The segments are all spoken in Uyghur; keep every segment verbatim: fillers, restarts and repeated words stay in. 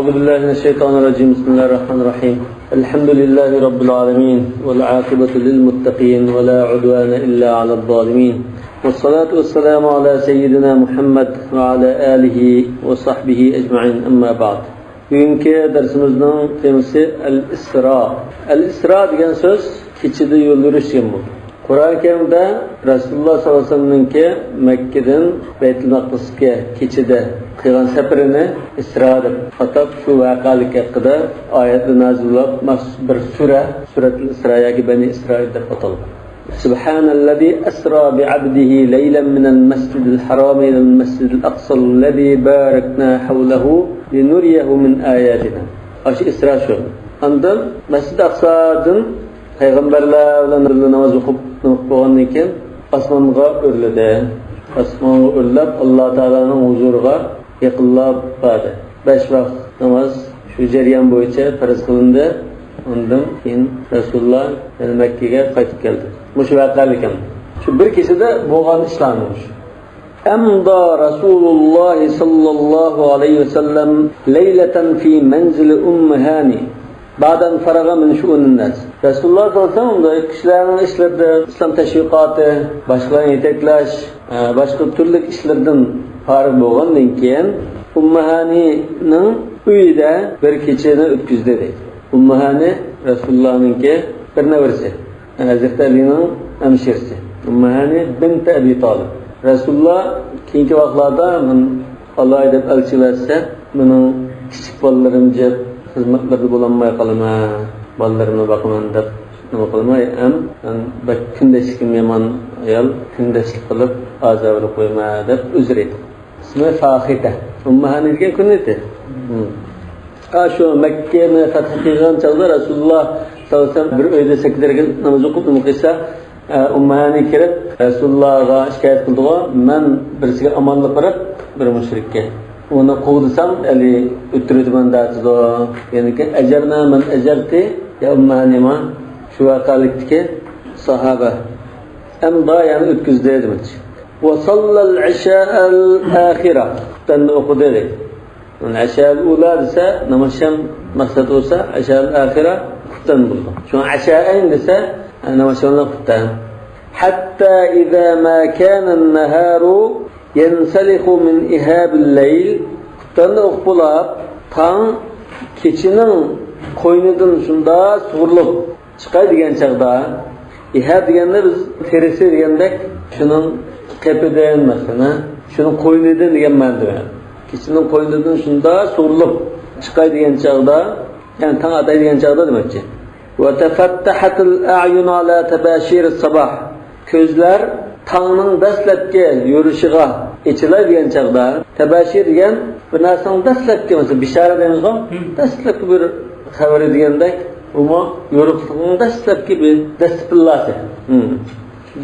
أعوذ بالله من الشيطان الرجيم. بسم الله الرحمن الرحيم. الحمد لله رب العالمين، والعاقبة للمتقين، ولا عدوان إلا على الظالمين، والصلاة والسلام على سيدنا محمد وعلى آله وصحبه أجمعين. أما بعد. بۈگۈنكى دەرسىمىزنىڭ تېمىسى ئەل ئىسرا. ئەل ئىسرا دېگەن سۆز كېچىدە يول يۈرۈش دېگەن بولىدۇ. قۇرئان كەرىمدە رەسۇلۇللاھ سەللەللاھۇ ئەلەيھى ۋەسەللەمنىڭكى مەككىدىن بەيتۇل مەقدىسكە كېچىدە قىلغان سەپىرىنى ئىسرا دەپ ئاتاپ، شۇ ۋەقەلىك ھەققىدە ئايەتلەر نازىل بولۇپ، مەخسۇس بىر سۈرە، سۈرەتۇل ئىسرا ياكى بەنى ئىسرائىل دەپ ئاتالغان. سبحان الذي أسرى بعبده ليلا من المسجد الحرام إلى المسجد الأقصى الذي باركنا حوله لنريه من آياتنا. ئاشۇ ئىسرا شۇ. ئاندىن مەسجىد ئەقسادىن پەيغەمبەرلەر بىلەن بىللە ناماز ئوقۇپ، نېمە قىلىپ بولغاندىن كېيىن ئاسمانغا ئۆرلىدى. ئاسمانغا ئۆرلەپ، ئاللا تائالانىڭ ھۇزۇرىغا يېقىنلاپ باردى. بەش ۋاقىت ناماز شۇ جەريان بويىچە پەرز قىلىندى. ئاندىن كېيىن رەسۇلۇللا يەنە مەككىگە قايتىپ كەلدى. مۇشۇ ۋەقەلىك ھەم شۇ بىر كېچىدە بولغان ئىشلارمۇ شۇ. أمضى رسول الله صلى الله عليه وسلم ليلة في منزل أم هاني بعد أن فرغ من شؤون الناس. رەسۇلۇللا سەللەللاھۇ ئەلەيھى ۋەسەللەم ئىشلىرىدا، ئىسلام تەشۋىقاتى، باشقىلارنى يېتەكلەش، ئە، باشقا تۈرلۈك ئىشلىرىدىن پارىغ بولغاندىن كېيىن، ئۇممۇ ھانىنىڭ ئۆيىدە بىر كېچىنى ئۆتكۈزدى، دەيدۇ. ئۇممۇ ھانى رەسۇلۇللانىڭكى بىر نەۋرىسى، ھەزرىتى ئەلىنىڭ ھەمشىرىسى، ئۇممۇ ھانى بىنتى ئەبى تالىب. رەسۇلۇللا كېيىنكى ۋاقىتلاردا، مەن ئالاي دەپ ئەلچى يۈبەرسە، مېنىڭ كىچىك بالىلىرىم جىق، خىزمەتلەردە بولالماي قالىمەن، بالىلىرىمنى باقىمەن دەپ نېمە قىلماي، ھەم مەن بەك كۈندەشلىكىم يامان ئايال، كۈندەشلىك قىلىپ ئازابىنى قويما دەپ ئۆزرە ئېيتقان. ئىسمى فاخىتە. ئۇممۇ ھانى دېگەن كۈنيىتى. ھا، شۇ مەككىنى فەتھ قىلغان چاغدا رەسۇلۇللا سەللەللاھۇ ئەلەيھى ۋەسەللەم بىر ئۆيدە سەككىز رەكەت ناماز ئوقۇپ، نېمە قىلسا، ئە، ئۇممۇ ھانى كىرىپ رەسۇلۇللاغا شىكايەت قىلدىغۇ، مەن بىرسىگە ئامانلىق بېرىپ، بىر مۇشرىككە، ئۇنى قوغدىسام، ئەلى ئۆلتۈرۈۋېتىمەن دەۋاتىدۇ. يەنىكى، ئەجەرنا مەن ئەجەرتى، يا ئۇممۇ ھانى، ما شۇ ۋەقەلىكتىكى ساھابە. ئەمدا، يەنى ئۆتكۈزدى دېمەكچى. وصلى العشاء الآخرة. خۇتبەنى ئوقۇدى. ئەشەل ئۇلا دېسە، ناماز شام مەقسەت بولسا، ئەشەل ئاخىرە خۇتبەن بولىدۇ. شۇڭا ئەشەئەين دېسە، ناماز شاملىق خۇتبەن. حتى إذا ما كان النهار ينسلخ من إهاب الليل. خۇتبەننى ئوقۇپ بولاپ، تاڭ كېچىنىڭ قوينىدىن شۇنداق سۇغۇرۇلۇپ چىقاي دېگەن چاغدا، ئىھاب دېگەندە بىز تېرىسى دېگەندەك، شۇنىڭ قېپىدىن، مەسىلەن، شۇنىڭ قوينىدىن دېگەن مەنىدە. كېچىنىڭ قوينىدىن شۇنداق سۇغۇرۇلۇپ چىقاي دېگەن چاغدا، يەنى تاڭ ئاتاي دېگەن چاغدا دېمەكچى. وتفتحت الأعين على تباشير الصباح. كۆزلەر تاڭنىڭ دەسلەپكى يورۇشىغا ئېچىلاي دېگەن چاغدا، تەبەشىر دېگەن بىر نەرسىنىڭ دەسلەپكى، مەسىلەن، بىشارە دەيمىزغۇ، دەسلەپكى بىر خەۋىرى دېگەندەك، ئۇمۇ يورۇقلۇقنىڭ دەسلەپكى بىر دەسپىللاسى.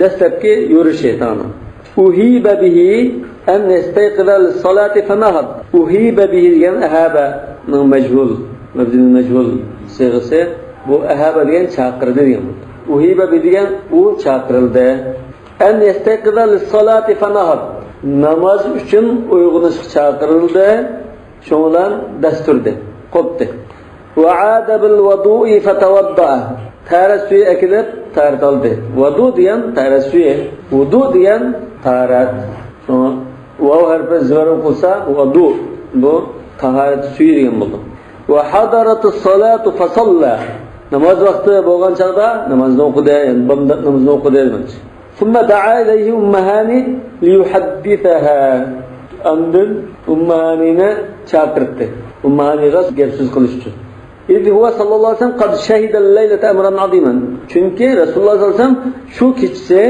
دەسلەپكى يورۇشى تاڭنىڭ. أهيب به أن يستيقظ للصلاة فنهض. أهيب به دېگەن ئەھابەنىڭ مەجھۇل، مەبنىي مەجھۇل سىيغىسى. بۇ ئەھابە دېگەن چاقىردى دېگەن. أهيب به دېگەن ئۇ چاقىرىلدى. أن يستيقظ للصلاة فنهض. ناماز ئۈچۈن ئويغىنىشقا چاقىرىلدى. شۇنىڭ بىلەن دەس تۇردى، قوپتى. وعاد بالوضوء فتوضأ. تەھارەت سۈيى ئەكېلىپ، تەھارەت ئالدى. ۋۇدۇ دېگەن تەھارەت سۈيى. ۋۇدۇ دېگەن تەھارەت. شۇڭا ۋاۋ ھەرپى زىبار ئوقۇلسا، ۋۇدۇ. بۇ تاھارەت سۈيى دېگەن بولىدۇ. وحضرت الصلاة فصلى. ناماز ۋاقتى بولغان چاغدا نامازنى ئوقۇدى، يەنى بامدات نامىزىنى ئوقۇدى دېمەكچى. ثم دعا إليه أم هاني ليحدثها. ئاندىن ئۇممۇ ھانىنى چاقىرتتى. ئۇممۇ ھانىغا گەپ سۆز قىلىش ئۈچۈن. إذ هو صلى الله عليه وسلم قد شهد الليلة أمرا عظيما. چۈنكى رەسۇلۇللا سەللەللاھۇ ئەلەيھى ۋەسەللەم شۇ كېچىسى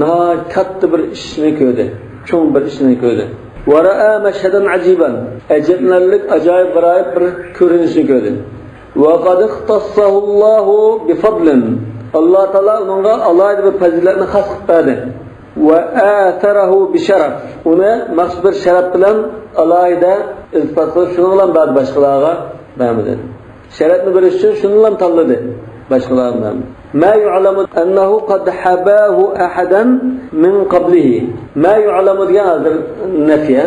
ناھايىتى كاتتا بىر ئىشنى كۆردى. چوڭ بىر ئىشنى كۆردى. ورأى مشهدا عجيبا. ئەجەبلىنەرلىك، ئاجايىپ، غارايىپ بىر كۆرۈنۈشنى كۆردى. وقد اختصه الله بفضل. ئاللا تائالا ئۇنىڭغا ئالاھىدە بىر پەزىلەتنى خاس قىلىپ بەردى. وآثره بشرف. ئۇنى مەخسۇس بىر شەرەپ بىلەن ئالاھىدە ئىلتىپات قىلىپ، شۇنىڭ بىلەن بەردى، باشقىلارغا بەرمىدى. شەرەپنى بېرىش ئۈچۈن شۇنى بىلەن تاللىدى، باشقىلارغا بەرمىدى. ما يعلم أنه قد حباه أحدا من قبله. ما يعلم دېگەن ھازىر نەفى.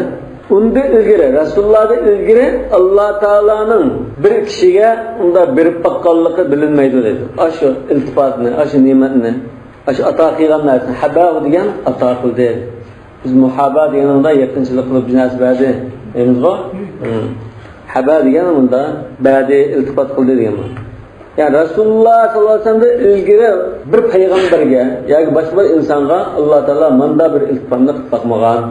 ئۇندىن ئىلگىرى، رەسۇلۇللاھدىن ئىلگىرى ئاللا تائالانىڭ بىر كىشىگە ئۇنداق بېرىپ باققانلىقى بىلىنمەيدۇ دەيدۇ. ئاشۇ ئىلتىپاتنى، ئاشۇ نېمەتنى، ئاشۇ ئاتا قىلغان نەرسىنى، ھەباھۇ دېگەن ئاتا قىلدى. بىز مۇھابا دېگەننىڭدە يېقىنچىلىق قىلىپ بىر نەرسە بەردى دەيمىزغۇ. ھە. ھەبا دېگەن مۇندا بەردى، ئىلتىپات قىلدى دېگەن بۇ. يەنى رەسۇلۇللا ساللاللاھۇ ئەلەيھى ۋەسەللەمدىن ئىلگىرى بىر پەيغەمبەرگە ياكى باشقا بىر ئىنسانغا ئاللا تائالا مۇندا بىر ئىلتىپاتنى قىلىپ باقمىغان.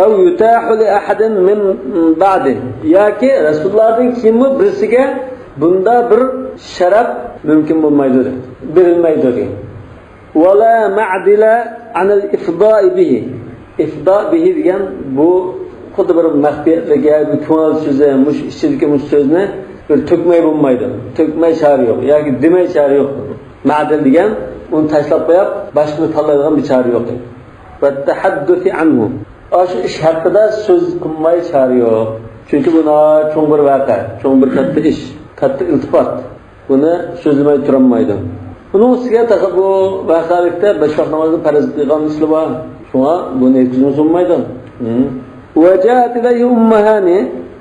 أو يتاح لأحد من بعده. ياكى رەسۇلۇللادىن كېيىنمۇ بىرسىگە بۇندا بىر شەرەپ مۇمكىن بولمايدۇ، بېرىلمەيدۇ دېگەن. ولا معدل عن الإفضاء به. ئىفدا بىھى دېگەن بۇ خۇددى بىر مەخپىيەتلىك ياكى بىر كۆڭۈل سۆزى، مۇشۇ ئىچىدىكى مۇشۇ سۆزنى بىر تۆكمەي بولمايدۇ. تۆكمەي چارە يوق ياكى دېمەي چارە يوق. مەدىل دېگەن ئۇنى تاشلاپ قويۇپ، باشقىنى تاللايدىغان بىر چارە يوق. والتحدث عنه. ئاشۇ ئىش ھەققىدە سۆز قىلماي چارە يوق. چۈنكى بۇ ناھايىتى چوڭ بىر ۋەقە، چوڭ بىر كاتتا ئىش، كاتتا ئىلتىپات. بۇنى سۆزلىمەي تۇرالمايدۇ. بۇنىڭ ئۈستىگە تېخى بۇ ۋەقەلىكتە بەش ۋاق نامازنى پەرز قىلغان مىسلى بار. شۇڭا بۇنى يەتكۈزگىلى بولمايدۇ. ھىم. وجاءت إليه أم هاني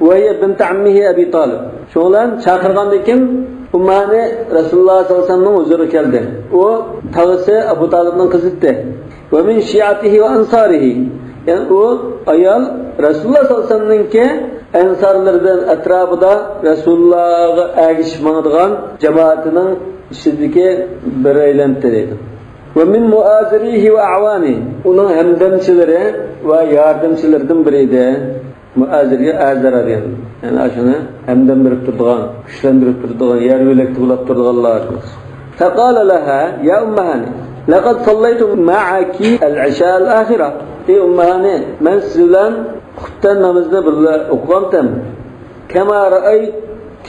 وهي بنت عمه أبي طالب. شۇنىڭ بىلەن چاقىرغاندىن كېيىن ئۇممۇ ھانى رەسۇلۇللا ساللاللاھۇ ئەلەيھى ۋەسەللەمنىڭ ھۇزۇرىغا كەلدى. ئۇ تاغىسى ئەبۇ تالىبنىڭ قىزى ئىدى. ومن شيعته وأنصاره. يەنى ئۇ ئايال رەسۇلۇللا ساللاللاھۇ ئەلەيھى ۋەسەللەمنىڭكى ئەنسارلىرىدىن، ئەتراپىدا رەسۇلۇللاغا ئەگىشىپ ماڭىدىغان جامائىتىنىڭ ئىچىدىكى بىرەيلەنتى دەيدۇ. ومن مؤازريه وأعوانه. ئۇنىڭ ھەمدەمچىلىرى ۋە ياردەمچىلىرىدىن بىرى ئىدى. مۇئازىرگە ئەزەر دېگەن. يەنى ئاشۇنى ھەمدەم بېرىپ تۇرىدىغان، كۈچلەندۈرۈپ تۇرىدىغان، يار يۆلەكتە بولاپ تۇرىدىغانلار. فقال لها يا أم هاني لقد صليت معك العشاء الآخرة. ئەي ئۇممۇ ھانى، مەن سىز بىلەن خۇپتەن نامىزىنى بىللە ئوقۇغانتىم. كما رأيت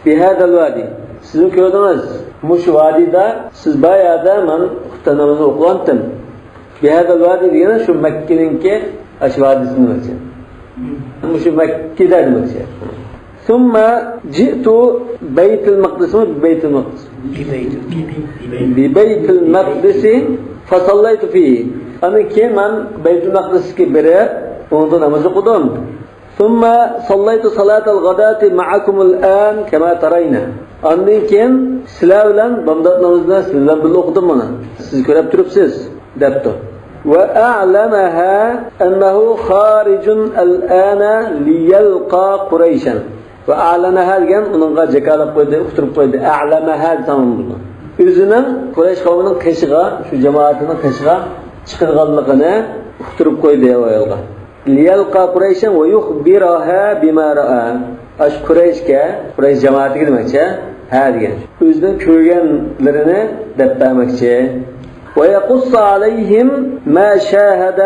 بهذا الوادي. سىزمۇ كۆردىڭىز، مۇشۇ ۋادىدا سىز بار يەردە مەن خۇپتەن نامىزىنى ئوقۇغانتىم. بهذا الوادي دېگەن شۇ مەككىنىڭكى ئاشۇ ۋادىسىنى دېمەكچى. مۇشۇ مەككىدە دېمەكچى. ثم جئت بيت المقدس، بيت المقدس. ببيت المقدس فصليت فيه. ئاندىن كېيىن مەن بەيتۇل مەقدىسكە بېرىپ، ئۇنىڭدا ناماز ئوقۇدۇم. ثم صليت صلاة الغداة معكم الآن كما ترين. ئاندىن كېيىن سىلەر بىلەن بامدات نامىزىنى سىلەر بىلەن بىللە ئوقۇدۇم مانا. سىز كۆرۈپ تۇرۇپسىز، دەپتۇ. وأعلمها أنه خارج الآن ليلقى قريشا. وأعلنها دېگەن ئۇنىڭغا جاكارلاپ قويدى، ئۇقتۇرۇپ قويدى. أعلمها دېسەڭ بولىدۇ. ئۆزىنىڭ قۇرەيش قەۋمىنىڭ قېشىغا، شۇ جامائىتىنىڭ قېشىغا چىقىدىغانلىقىنى ئۇقتۇرۇپ قويدى ئۇ ئايالغا. ليلقى قريشا ويخبرها بما رأى. ئاشۇ قۇرەيشكە، قۇرەيش جامائىتىگە دېمەكچى، ھە دېگەن. ئۆزىنىڭ كۆرگەنلىرىنى دەپ بەرمەكچى. ويقص عليهم ما شاهد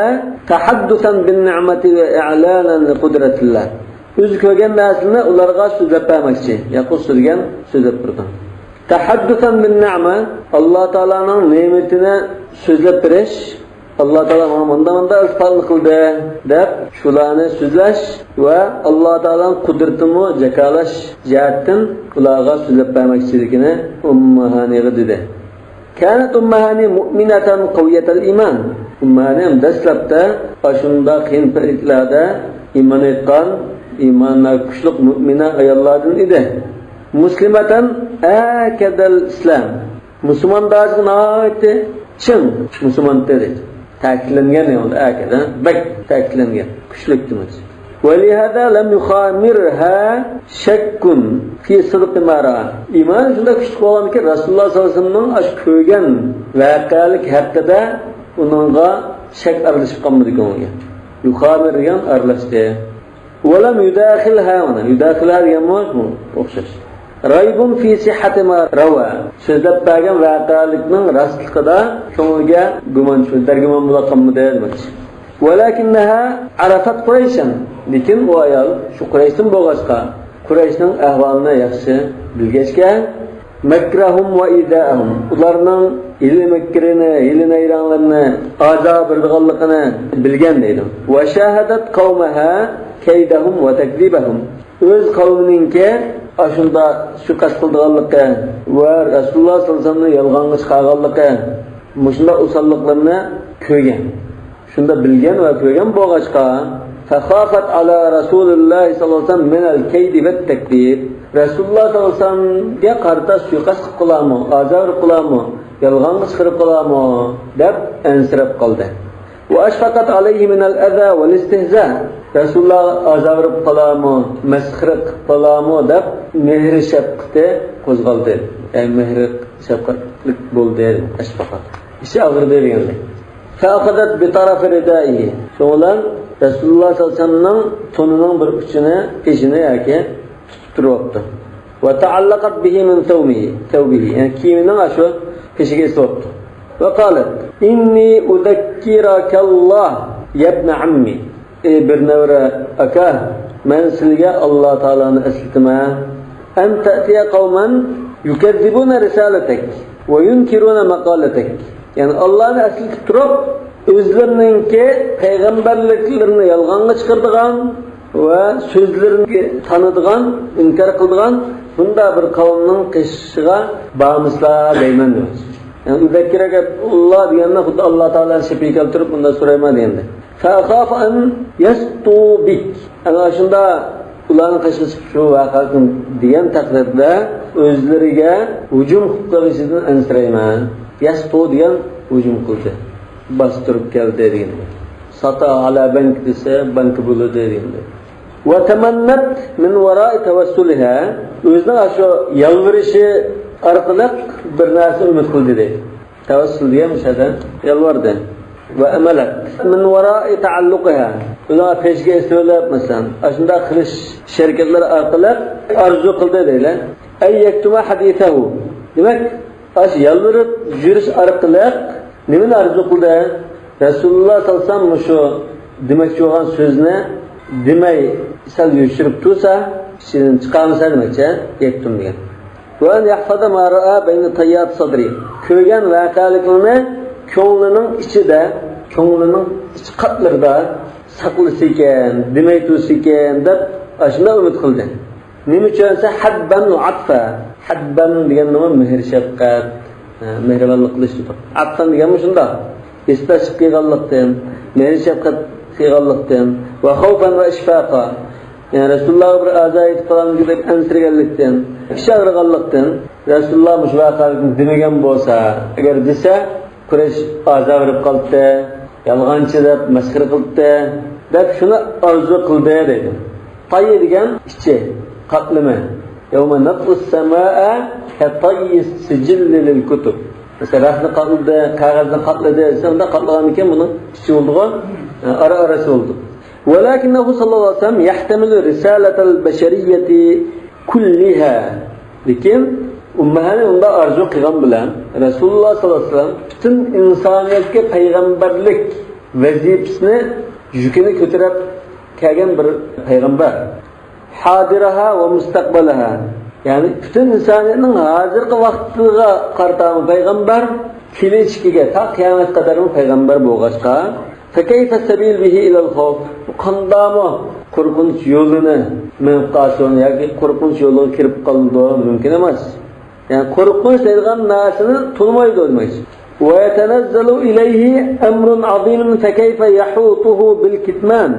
تحدثا بالنعمة وإعلانا لقدرة الله. ئۆزى كۆرگەن نەرسىلەرنى ئۇلارغا سۆزلەپ بەرمەكچى. يەقۇسسۇ دېگەن سۆزلەپ بېرىدۇ. تەھەددۇسەن بىن نەمە، ئاللا تائالانىڭ نېمىتىنى سۆزلەپ بېرىش، ئاللا تائالا ماڭا مۇنداق مۇنداق ئىلتىپاتنى قىلدى دەپ شۇلارنى سۆزلەش ۋە ئاللا تائالانىڭ قۇدرىتىنىمۇ جاكارلاش جەھەتتىن ئۇلارغا سۆزلەپ بەرمەكچىلىكىنى ئۇممۇ ھانىغا دېدى. كانت أم هاني مؤمنة قوية الإيمان. ئۇممۇ ھانى دەسلەپتە ئاشۇنداق قىيىن پەيتلەردە ئىمان ئېيتقان، ئىمانى كۈچلۈك مۇئمىنە ئاياللاردىن ئىدى. مسلمة آكد الإسلام. مۇسۇلماندارچىلىقى ناھايىتى چىڭ مۇسۇلمان ئىدى. تەكىتلەنگەن، يەنى ئاكد، بەك تەكىتلەنگەن، كۈچلۈك دېمەك. ولهذا لم يخامرها شك في صدق ما رأى. ئىمانى شۇنداق كۈچلۈك بولغانكى، رەسۇلۇللا ساللاللاھۇ ئەلەيھى ۋەسەللەمنىڭ ئاشۇ كۆرگەن ۋەقەلىك ھەققىدە ئۇنىڭغا شەك ئارىلىشىپ قالمىدى كۆڭلىگە. يۇخامىر دېگەن ئارىلاشتى. ولم يداخلها، مانا، يداخلها دېگەنمۇ ئوخشاش. ريب في صحة ما روى. سۆزلەپ بەرگەن ۋەقەلىكنىڭ راستلىقىدا كۆڭلىگە گۇمان چۈشمىدى، دەرگۇمان بولا قالمىدى دېمەكچى. ولكنها عرفت قريشا. لېكىن ئۇ ئايال شۇ قۇرەيشتىن بولغاچقا، قۇرەيشنىڭ ئەھۋالىنى ياخشى بىلگەچكە، مكرهم وإيذاءهم. ئۇلارنىڭ ھىيلە-مىكرىنى، ھىيلە-نەيرەڭلىرىنى، ئازار بېرىدىغانلىقىنى بىلگەن دەيدۇ. وشاهدت قومها كيدهم وتكذيبهم. ئۆز قەۋمىنىڭكى ئاشۇنداق سۇيىقەست قىلىدىغانلىقى ۋە رەسۇلۇللا ساللاللاھۇ ئەلەيھى ۋەسەللەمنى يالغانغا چىقارغانلىقى، مۇشۇنداق ئوساللىقلىرىنى كۆرگەن. شۇنداق بىلگەن ۋە كۆرگەن بولغاچقا، فخافت على رسول الله صلى الله عليه وسلم من الكيد والتكذيب. رەسۇلۇللاھ سەللەللاھۇ ئەلەيھى ۋەسەللەمگە قارىتا سۇيىقەست قىلىپ قالارمۇ، ئازار بېرىپ قالارمۇ، يالغانغا چىقىرىپ قالارمۇ دەپ ئەنسىرەپ قالدى. وأشفقت عليه من الأذى والاستهزاء. رەسۇلۇللاھقا ئازار بېرىپ قالارمۇ، مەسخىرە قىلىپ قالارمۇ دەپ مېھرى شەپقىتى قوزغالدى. يەنى مېھرى شەپقەتلىك بولدى، ئەشفەقەت. ئىچى ئاغرىدى دېگەندەك. فأخذت بطرف ردائه. شۇنىڭ بىلەن رەسۇلۇللاھ سەللەللاھۇ ئەلەيھى ۋەسەللەمنىڭ تونىنىڭ بىر ئۇچىنى، پېشىنى ياكى تۇتۇپ تۇرۇپتۇ. وتعلقت به من ثوبه، ثوبه، يەنى كىيىمىنىڭ ئاشۇ پېشىگە ئېسىۋاپتۇ. وقالت: إني أذكرك الله يا ابن عمي. ئى بىر نەۋرە ئاكا، مەن سىلىگە ئاللا تائالانى ئەسلىتىمەن. أن تأتي قوما يكذبون رسالتك وينكرون مقالتك. يەنى ئاللانى ئەسلىتىپ تۇرۇپ، ئۆزلىرىنىڭكى پەيغەمبەرلىكلىرىنى يالغانغا چىقىرىدىغان ۋە سۆزلىرىنى تانىدىغان، ئىنكار قىلىدىغان بۇنداق بىر قەۋمنىڭ قېشىغا بارمىسىلا دەيمەن دېمەكچى. يەنى ئۇزەككىرەكەللا دېگەننى خۇددى ئاللا تائالانى شەپىگە كەلتۈرۈپ بۇنداق سورايمەن دېگەندەك. فأخاف أن يسطوا بك. ئەنە شۇنداق ئۇلارنىڭ قېشىغا چىقىپ شۇ ۋەقەنى دېگەن تەقدىردە ئۆزلىرىگە ھۇجۇم قىلىپ قېلىشىدىن ئەنسىرەيمەن. يەستۇ دېگەن ھۇجۇم قىلدى، باستۇرۇپ كەلدى دېگەن. ساتا ئالا بەنك دېسە، بانكا بولىدۇ دېگەن. وتمنت من وراء توسلها. ئۆزىنىڭ ئاشۇ يالۋۇرۇشى ئارقىلىق بىر نەرسە ئۈمىد قىلدى دەيدۇ. تەۋەسسۇل دېگەن مۇشۇ يەردە يالۋاردى. وأملت من وراء تعلقها. ئۇلار پېشىگە ئېسىۋېلىپ، مەسىلەن، ئاشۇنداق قىلىش شەرىكەتلەر ئارقىلىق ئارزۇ قىلدى دەيلى. أن يكتم حديثه. دېمەك، ئاشۇ يالۋۇرۇپ يۈرۈش ئارقىلىق نېمىنى ئارزۇ قىلدى؟ رەسۇلۇللاھ سەللەللاھۇ ئەلەيھى ۋەسەللەم مۇشۇ دېمەكچى بولغان سۆزنى دېمەي، سەل يوشۇرۇپ تۇرسا، ئىچىدىن چىقارمىسا دېمەكچى، يەكتۇم دېگەن. وأن يحفظ ما رأى بين طيات صدره. كۆرگەن ۋەقەلىكلىرىنى كۆڭلىنىڭ ئىچىدە، كۆڭلىنىڭ ئىچ قاتلىرىدا ساقلىسىكەن، دېمەي تۇرسىكەن دەپ ئاشۇنداق ئۈمىد قىلدى. نېمە ئۈچۈن دېسە، حبا وعطفا. حبا دېگەننىمۇ مېھىر شەپقەت، ھە، مېھرىبانلىق قىلىش دېدۇق. عطفا دېگەنمۇ شۇنداق. ھېسداشلىق قىلغانلىقتىن، مېھىر شەپقەت قىلغانلىقتىن، وخوفا وإشفاقا. يەنى رەسۇلۇللاھقا بىر ئازار يېتىپ قالامدۇ دەپ ئەنسىرىگەنلىكتىن، ئىچى ئاغرىغانلىقتىن، رەسۇلۇللاھ مۇشۇ ۋەقەلىكنى دېمىگەن بولسا، ئەگەر دېسە، قۇرەيش ئازار بېرىپ قالاتتى، يالغانچى دەپ مەسخىرە قىلاتتى، دەپ شۇنى ئارزۇ قىلدى دەيدۇ. تايى دېگەن ئىچى، قاتلىمى. يوم نطوي السماء كطي السجل للكتب. مەسىلەن، رەختنى قاتلىدى، قەغەزنى قاتلىدى دېسە، ئۇنداق قاتلىغاندىن كېيىن بۇنىڭ ئىچى بولىدىغۇ، ئارا-ئارىسى بولىدۇ. ولكنه صلى الله عليه وسلم يحتمل رسالة البشرية كلها. لېكىن ئۇممۇھانى ئۇنداق ئارزۇ قىلغان بىلەن، رەسۇلۇللاھ سەللەللاھۇ ئەلەيھى ۋەسەللەم پۈتۈن ئىنسانىيەتكە پەيغەمبەرلىك ۋەزىپىسىنى، يۈكىنى كۆتۈرۈپ كەلگەن بىر پەيغەمبەر. حاضرها ومستقبلها. يەنى پۈتۈن ئىنسانىيەتنىڭ ھازىرقى ۋاقتىغا قارىتامۇ پەيغەمبەر، كېلىچىكىگە، تا قىيامەتكە قەدەرمۇ پەيغەمبەر بولغاچقا، فكيف السبيل به إلى الخوف؟ بۇ قانداقمۇ قورقۇنچ يولىنى مېڭىپ قالسۇن ياكى قورقۇنچ يولىغا كىرىپ قالىدۇ؟ مۇمكىن ئەمەس. يەنى قورقۇنچ دەيدىغان نەرسىنى تونۇمايدۇ دېمەكچى. ويتنزل إليه أمر عظيم فكيف يحوطه بالكتمان؟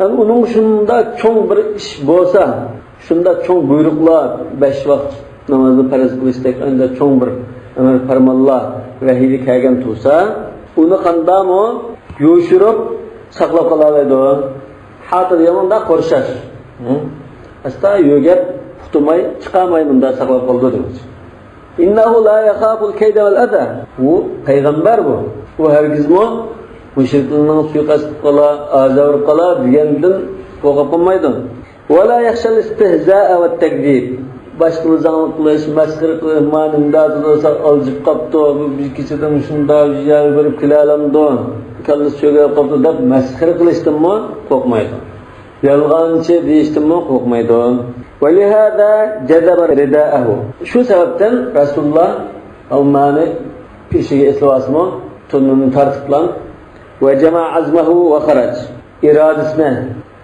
يەنى ئۇنىڭ شۇنداق چوڭ بىر ئىش بولسا، شۇنداق چوڭ بۇيرۇقلار، بەش ۋاقىت نامازنى پەرز قىلىشتەك ئەنە چوڭ بىر ئەمر پەرمانلار ۋەھىيدە كەلگەن تۇرسا، ئۇنى قانداقمۇ يوشۇرۇپ ساقلاپ قالالايدۇ؟ ھاتىر ياماندا قورشاش. ھە؟ ئاستا يۆگەپ، ئۇقتۇرماي، چىقارماي مۇنداق ساقلاپ قالىدۇ دېمەكچى. إنه لا يخاف الكيد والأذى. ئۇ پەيغەمبەر بۇ. ئۇ ھەرگىزمۇ مۇشرىكلارنىڭ سۇيىقەست قىلىپ قالا، ئازار بېرىپ قالا دېگەندىن قورقۇپ قالمايدۇ. ولا يخشى الاستهزاء والتكذيب. باشقىلار زاڭلىق قىلىش، مەسخىرە قىلىش، مانا مۇنداق دېسە ئالجىپ قاپتۇ، بۇ بىر كېچىدە مۇشۇنداق يەرگە بېرىپ كېلەلەمدۇ، كاللىسى چۆگەپ قاپتۇ دەپ مەسخىرە قىلىشتىنمۇ قورقمايدۇ. يالغانچى دېيىشتىنمۇ قورقمايدۇ. ولهذا جذب رداءه. شۇ سەۋەبتىن رەسۇلۇللاھ ئالمانى پېشىگە ئېسىلىۋالسىمۇ، تونىنى تارتىپلا، وجمع عزمه وخرج. ئىرادىسىنى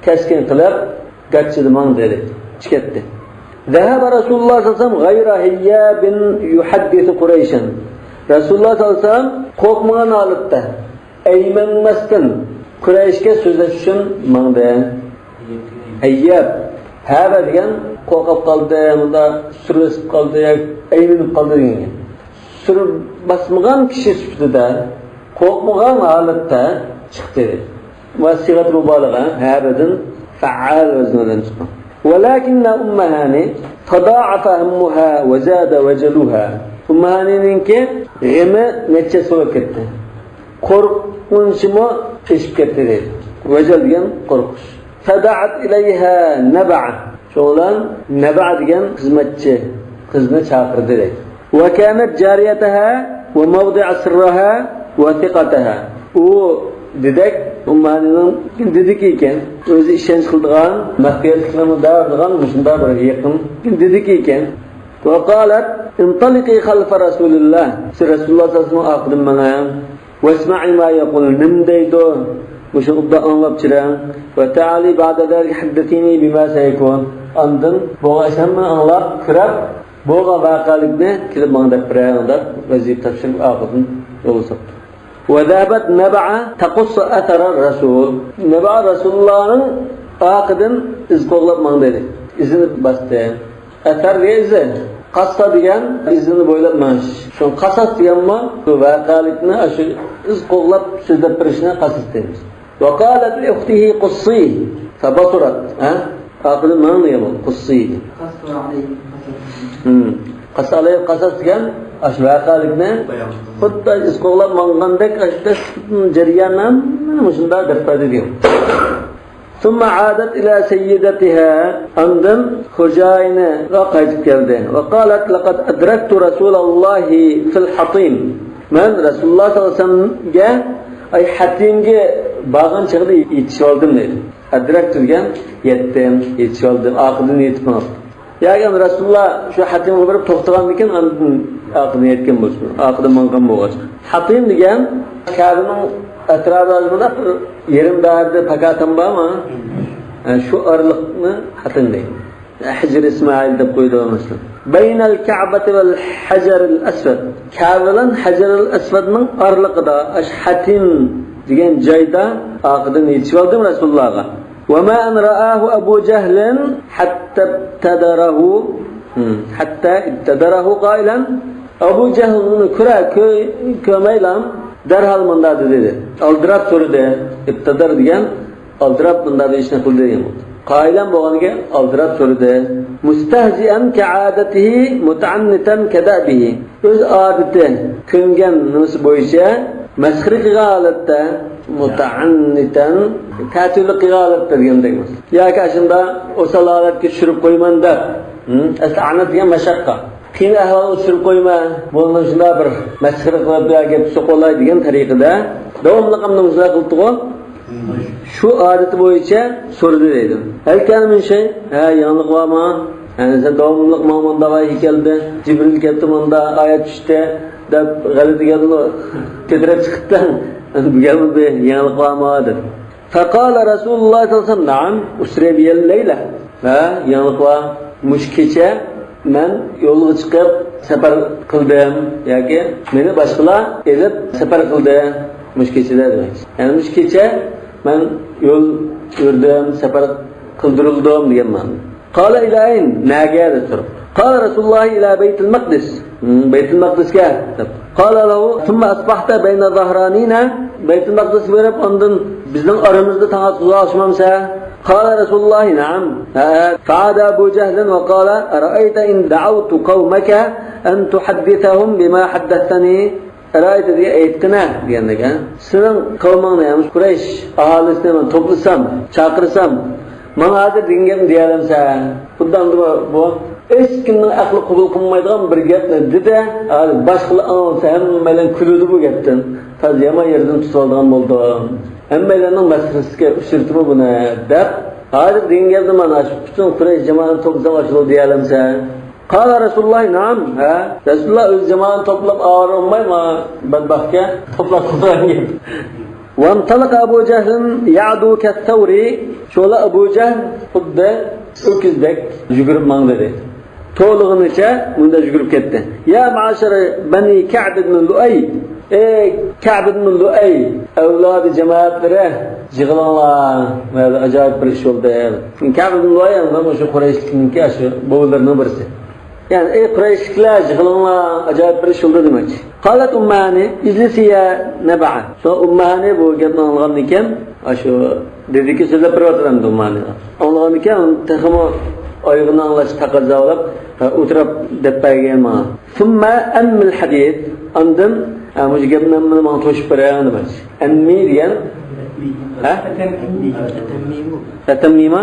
كەسكىن قىلىپ، گاچچىدە ماڭدى، چىقىپ كەتتى. ذهب رسول الله صلى الله عليه وسلم غير هياب يحدث قريشا. رەسۇلۇللاھ سەللەللاھۇ ئەلەيھى ۋەسەللەم قورقمىغان ھالەتتە، ئەيمەنمەستىن، قۇرەيشكە سۆزلەش ئۈچۈن ماڭدى. ھەييەپ. ھەبە دېگەن قورقۇپ قالدى، مۇندا سۈرلىسىپ قالدى ياكى ئەيمىنىپ قالدى دېگەن گەپ. سۈر باسمىغان كىشى سۈپىتىدە، قورقمىغان ھالەتتە چىقتى. ۋە سىغەت مۇبالىغە، ھەبەدىن فەئال ۋەزنى بىلەن چىققان. ولكن أم هاني تضاعف همها وزاد وجلها. ئۇممۇ ھانىنىڭكى غېمى نەچچە بولۇپ كەتتى. قورقۇنچىمۇ ئېشىپ كەتتى دەيدۇ. ۋەجەل دېگەن قورقۇش. فدعت إليها نبعة. شۇنىڭ بىلەن نەبە دېگەن خىزمەتچى قىزنى چاقىردى دەيدۇ. وكانت جاريتها وموضع سرها وثقتها. ئۇ دېدەك، ئۇممۇ ھانىنىڭ دېدىكى ئىكەن، ئۆزى ئىشەنچ قىلىدىغان، مەخپىيەتلىكلىرىنى دەۋاتىدىغان مۇشۇنداق بىر يېقىن دېدىكى ئىكەن. وقالت انطلقي خلف رسول الله. سىز رەسۇلۇللاھ سەللەللاھۇ ئەلەيھى ۋەسەللەمنىڭ ئارقىدىن مېڭىڭ. واسمعي ما يقول، نېمە دەيدۇ مۇشۇنى ئوبدان ئاڭلاپ چىرىڭ. وتعالي بعد ذلك حدثيني بما سيكون. ئاندىن بولغان ئىشنى ھەممىنى ئاڭلاپ، كۆرۈپ، بولغان ۋەقەلىكنى كېلىپ ماڭا دەپ بېرىڭ دەپ ۋەزىپە تاپشۇرۇپ ئارقىدىن يولغا ساپتۇ. وذهبت نبعة تقص أثر الرسول. نەبە رەسۇلۇللاھنىڭ ئارقىدىن ئىز قوغلاپ ماڭدى دەيدۇ. ئىزىنى باستى. ئەسەر دېگەن ئىزى. قاسسا دېگەن ئىزىنى بويلاپ مېڭىش. شۇ قاساس دېگەنمۇ بۇ ۋەقەلىكنى، ئاشۇ ئىز قوغلاپ سۆزلەپ بېرىشنى قاساس دەيمىز. وقالت لأخته قصي فبصرت. ھە؟ ئاخىرى ماڭ دېگەن بولدى. قصي. قص عليه قصص. ھىم. قص عليه قصص دېگەن ئاشۇ ۋەقەلىكنى بايان. خۇددى ئىز قوغلاپ ماڭغاندەك، ئاشۇ جەرياننى مۇشۇنداق دەپ بەردى دېگەن. ثم عادت إلى سيدتها. ئاندىن خوجايىنىغا قايتىپ كەلدى. وقالت لقد أدركت رسول الله في الحطيم. مەن رەسۇلۇللاھ سەللەللاھۇ ئەلەيھى ۋەسەللەمگە، ئاي، ھەتىمگە بارغان چېغىدا يېتىشىۋالدىم دەيدۇ. ئەدرەكتۇ دېگەن يەتتىم، يېتىشىۋالدىم، ئارقىدىن يېتىپ ماڭدىم. ياكى رەسۇلۇللاھ شۇ ھەتىمگە بېرىپ توختىغاندىكىن ئاندىن ئارقىدىن يەتكەن بولسۇن، ئارقىدىن ماڭغان بولغاچقا. ھەتىم دېگەن كەبىنىڭ ئەتراپىدا بىر يېرىم دائىرىدە پاكاتام بارمۇ؟ ھە، شۇ ئارىلىقنى ھەتىم دەيدۇ. ھەجىر ئىسمائىل دەپ قويىدۇ مەسىلەن. بين الكعبة والحجر الأسود. كەبە بىلەن ھەجەرۇل ئەسۋەدنىڭ ئارىلىقىدا، ئاشۇ ھەتىم دېگەن جايدا ئارقىدىن يېتىشىۋالدىم رەسۇلۇللاھقا. وما أن رآه أبو جهل حتى ابتدره، ھىم، حتى ابتدره قائلا. ئەبۇ جەھىل ئۇنى كۆرە-، كۆ-، كۆرمەيلا دەرھال مۇنداق دېدى. ئالدىراپ سورىدى. ئىبتىدار دېگەن ئالدىراپ مۇنداق بىر ئىشنى قىلدى دېگەن بولىدۇ. قائىلەن بولغانىكەن، ئالدىراپ سورىدى. مستهزئا كعادته متعنتا كدأبه. ئۆز ئادىتى، كۆنگەن نېمىسى بويىچە مەسخىرە قىلغان ھالەتتە، متعنتا، تەتۈرلۈك قىلغان ھالەتتە دېگەندەك. ياكى ئاشۇنداق ئوسال ھالەتكە چۈشۈرۈپ قويىمەن دەپ. ھىم؟ ئەسلى ئەنەت دېگەن مەشەققە. قىيىن ئەھۋالغا چۈشۈرۈپ قويما، بۇنى شۇنداق بىر مەسخىرە قىلىپ يا گەپ سوقۇۋالاي دېگەن تەرىقىدە داۋاملىق ئەمدى مۇشۇنداق قىلىپتىغۇ. شۇ ئادىتى بويىچە سورىدى دەيدۇ. ھەل كان من شەي؟ ھە، يېڭىلىق بارمۇ؟ يەنى سەن داۋاملىق ماڭا مۇنداق ۋەھىي كەلدى، جىبرىل كەپتۇ، مۇنداق ئايەت چۈشتى دەپ غەلىتە گەپنى كۆتۈرۈپ چىقىپتىڭ. بۇ گەپمۇ بىر يېڭىلىق بارمۇ؟ دېدى. فقال رسول الله صلى الله عليه وسلم، نعم، أسري بي الليلة. ھە، يېڭىلىق بار. مۇشۇ كېچە مەن يولغا چىقىپ سەپەر قىلدىم ياكى مېنى باشقىلار ئېلىپ سەپەر قىلدى مۇشۇ كېچىدە دېمەكچى. يەنى مۇشۇ كېچە مەن يول يۈردۈم، سەپەر قىلدۇرۇلدۇم دېگەن مەنىدە. قال إلى أين؟ نەگە دەپ سورىدى. قال رسول الله إلى بيت المقدس. ھىم، بەيتۇل مەقدىسكە دەپ. قال له ثم أصبحت بين ظهرانينا. بەيتۇل مەقدىسكە بېرىپ، ئاندىن بىزنىڭ ئارىمىزدا تاڭ ئاتقۇزۇپ ئالىشمامسەن؟ قال رسول الله نعم. ھە. فعاد أبو جهل وقال أرأيت إن دعوت قومك أن تحدثهم بما حدثتني؟ ئەرەئەيتە دېگەن ئېيتقىنە دېگەندەك، ھە؟ سېنىڭ قەۋمىڭنى، يەنى قۇرەيش ئاھالىسىنى مەن توپلىسام، چاقىرسام، ماڭا ھازىر دېگەن گەپنى دېيەلەمسەن؟ خۇددى ئەمدى بۇ، بۇ ھېچكىمنىڭ ئەقلى قوبۇل قىلمايدىغان بىر گەپنى دېدى، ھازىر باشقىلار ئاڭلىسا ھەممەيلەن كۈلىدۇ بۇ گەپتىن. تازا يامان يېرىدىن تۇتۇۋالىدىغان بولدۇم. ھەممەيلەننىڭ مەسخىرىسىگە ئۇچرىتىمۇ بۇنى دەپ، ھازىر دېگەن گەپنى مانا شۇ پۈتۈن قۇرەيش جامائىتىنى توپلىسام ئاشۇنداق دېيەلەمسەن؟ قال رسول الله نعم. ھە؟ رەسۇلۇللا ئۆز جامائىتىنى توپلاپ ئاۋارە بولماي، مانا بەدبەختكە توپلاپ قويغان گەپ. وانطلق أبو جهل يعدو كالثور. شۇڭلا ئەبۇ جەھل خۇددى ئۆكۈزدەك يۈگۈرۈپ ماڭدى. توۋلىغىنىچە مۇنداق يۈگۈرۈپ كەتتى. يا معشر بني كعب بن لؤي. ئەي كەئب ئىبن لۇئەي ئەۋلادى جامائەتلىرى، يىغىلىڭلار، مانا ئاجايىپ بىر ئىش بولدى. كەبىدۇللا يەنى مۇشۇ قۇرەيشلىكنىڭكى شۇ بوۋىلىرىنىڭ بىرسى. يەنى، ئەي قۇرەيشلىكلەر، يىغىلىڭلار، ئاجايىپ بىر ئىش بولدى دېمەكچى. قالت أم هاني: اجلسي يا نبعة. شۇ ئۇممۇ ھانى بۇ گەپنى ئاڭلىغاندىن كېيىن، ئاشۇ دېدىكى، سۆزلەپ بېرىۋاتىدۇ ئەمدى ئۇممۇ ھانى. ئاڭلىغاندىن كېيىن تېخىمۇ ئايىغىنى ئاڭلاشقا تەقەززا بولۇپ، ئولتۇراپ دەپ بەرگەن ماڭا. ثم أنمي الحديث. ئاندىن، ھە، مۇشۇ گەپنى ماڭا توشۇپ بېرىڭ دېمەكچى. ئەنمى دېگەن، ھە؟ تەتەممىما؟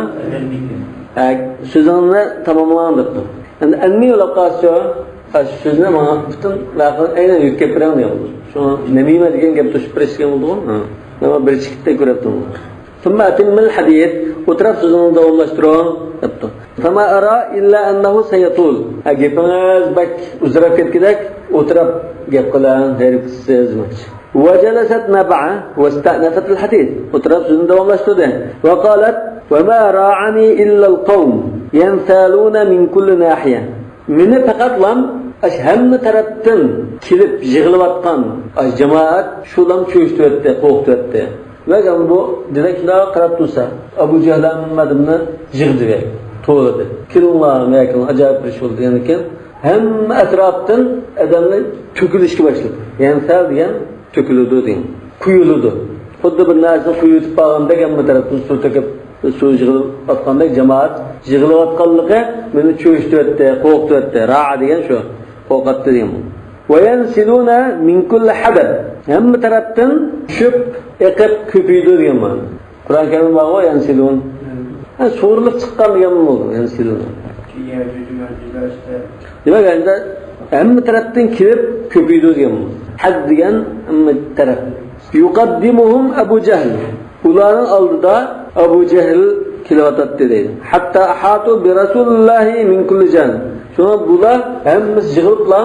ھە، سۆزۈڭنى تاماملاڭ دەپتۇ. ئەمدى ئەنمى بولۇپ قالسا، ھە، شۇ سۆزنى ماڭا پۈتۈن ۋەقەنى ئەينەن يۆتكەپ بېرىڭ دېگەن بولىدۇ. شۇڭا نەمىمە دېگەن گەپ توشۇپ بېرىش دېگەن بولىدىغۇ. ھە. مانا بىر چېكىتتە كۆرۈپتۇ. ثم أتم الحديث، ئولتۇراپ سۆزۈڭنى داۋاملاشتۇرۇڭ دەپتۇ. فما أرى إلا أنه سيطول. ھە، گېپىڭىز بەك ئۇزىراپ كەتكۈدەك، ئولتۇراپ گەپ قىلىڭ، ھېرىپ كېتىسىز دېمەكچى. وجلست نبعة واستأنفت الحديث. ئولتۇراپ سۆزىنى داۋاملاشتۇردى. وقالت: وما راعني إلا القوم ينثالون من كل ناحية. مېنى پەقەتلام ئاشۇ ھەممە تەرەپتىن كېلىپ يىغىلىۋاتقان ئاشۇ جامائەت شۇلام چۆچۈتۈۋەتتى، قورقۇتۇۋەتتى. ۋە بۇ دېدەكلا قاراپ تۇرسا، ئەبۇ جەھلەمنىڭ ئادىمىنى يىغدى ۋە توۋلىدى. كېلىڭلار، مەكىن ئاجايىپ بىر ئىش بولدى دېگەندىكىن، ھەممە ئەتراپتىن ئادەملەر تۆكۈلۈشكە باشلىدى. يەنسەل دېگەن تۆكۈلىدۇ دېگەن. قۇيۇلىدۇ. خۇددى بىر نەرسىنى قۇيۇۋېتىپ بارغاندەك، ھەممە تەرەپتىن سۇ تۆكۈپ، سۇ يىغىلىۋاتقاندەك، جامائەت يىغىلىۋاتقانلىقى مېنى چۆچۈتۈۋەتتى، قورقۇتۇۋەتتى. راءا دېگەن شۇ، قورقاتتى دېگەن. وينسلون من كل حدب. ھەممە تەرەپتىن چۈشۈپ، ئېقىپ، كۆپىيىدۇ دېگەن مانا. قۇرئان كەرىمدە بارغۇ، يەنسىلۇن. ھە، سۇرۇلۇپ چىققان دېگەن بولىدۇ، يەنسىلۇن. دېمەك، ئەمدى ھەممە تەرەپتىن كېلىپ كۆپىيىدۇ دېگەن بولىدۇ. ھەد دېگەن ھەممە تەرەپ. يقدمهم أبو جهل. ئۇلارنىڭ ئالدىدا ئەبۇ جەھىل كېلىۋاتاتتى دەيدۇ. حتى أحاطوا برسول الله من كل جانب. شۇڭا بۇلار ھەممىسى يىغىلىپلا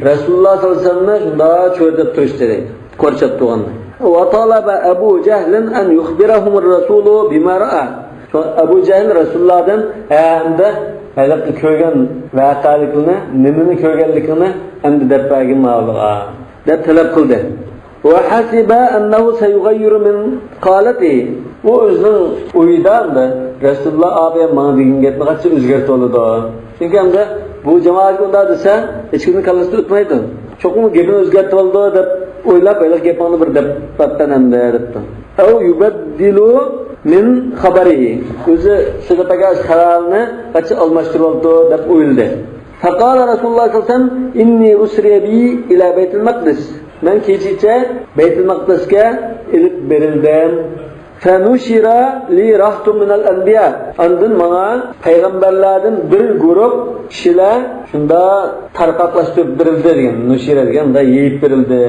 رەسۇلۇللا ساللاللاھۇ ئەلەيھى ۋەسەللەمنى شۇنداق چۆرىدەپ تۇرۇشتى دەيدۇ. قورشاپ تۇرغاندا. وطلب أبو جهل أن يخبرهم الرسول بما رأى. شۇڭا ئەبۇ جەھىل رەسۇلۇللادىن ھەمدە ھېلىقى كۆرگەن ۋەقەلىكلىرىنى، نېمىنى كۆرگەنلىكىنى ئەمدى دەپ بەرگىن ماۋۇلارغا دەپ تەلەپ قىلدى. وحسب أنه سيغير من قالته. ئۇ ئۆزىنىڭ ئويىدا ئەمدى رەسۇلۇللا ئابى ماڭا دېگەن گەپنى قاچا ئۆزگەرتىۋالىدۇ. چۈنكى ئەمدى بۇ جامائەتكە ئۇنداق دېسە، ھېچكىمنىڭ كاللىسىدا ئۆتمەيدۇ. چوقۇم گېپىنى ئۆزگەرتىۋالىدۇ دەپ ئويلاپ، ھېلىقى گېپىڭنى بىر دەپ باققان ئەمدى دەپتۇ. أو يبدل من خبره. ئۆزى سۆزلەپ بەرگەن خەۋەرنى قاچا ئالماشتۇرۇۋالىدۇ دەپ ئويلىدى. فقال رسول الله صلى الله عليه وسلم: إني أسري بي إلى بيت المقدس. مەن كېچىچە بەيتۇل مەقدىسكە ئېلىپ بېرىلدىم. فنشر لي رهط من الأنبياء. ئاندىن ماڭا پەيغەمبەرلەردىن بىر گۇرۇپ كىشىلەر شۇنداق تارقاقلاشتۇرۇپ بېرىلدى دېگەن. نشر دېگەن مۇنداق يېيىپ بېرىلدى.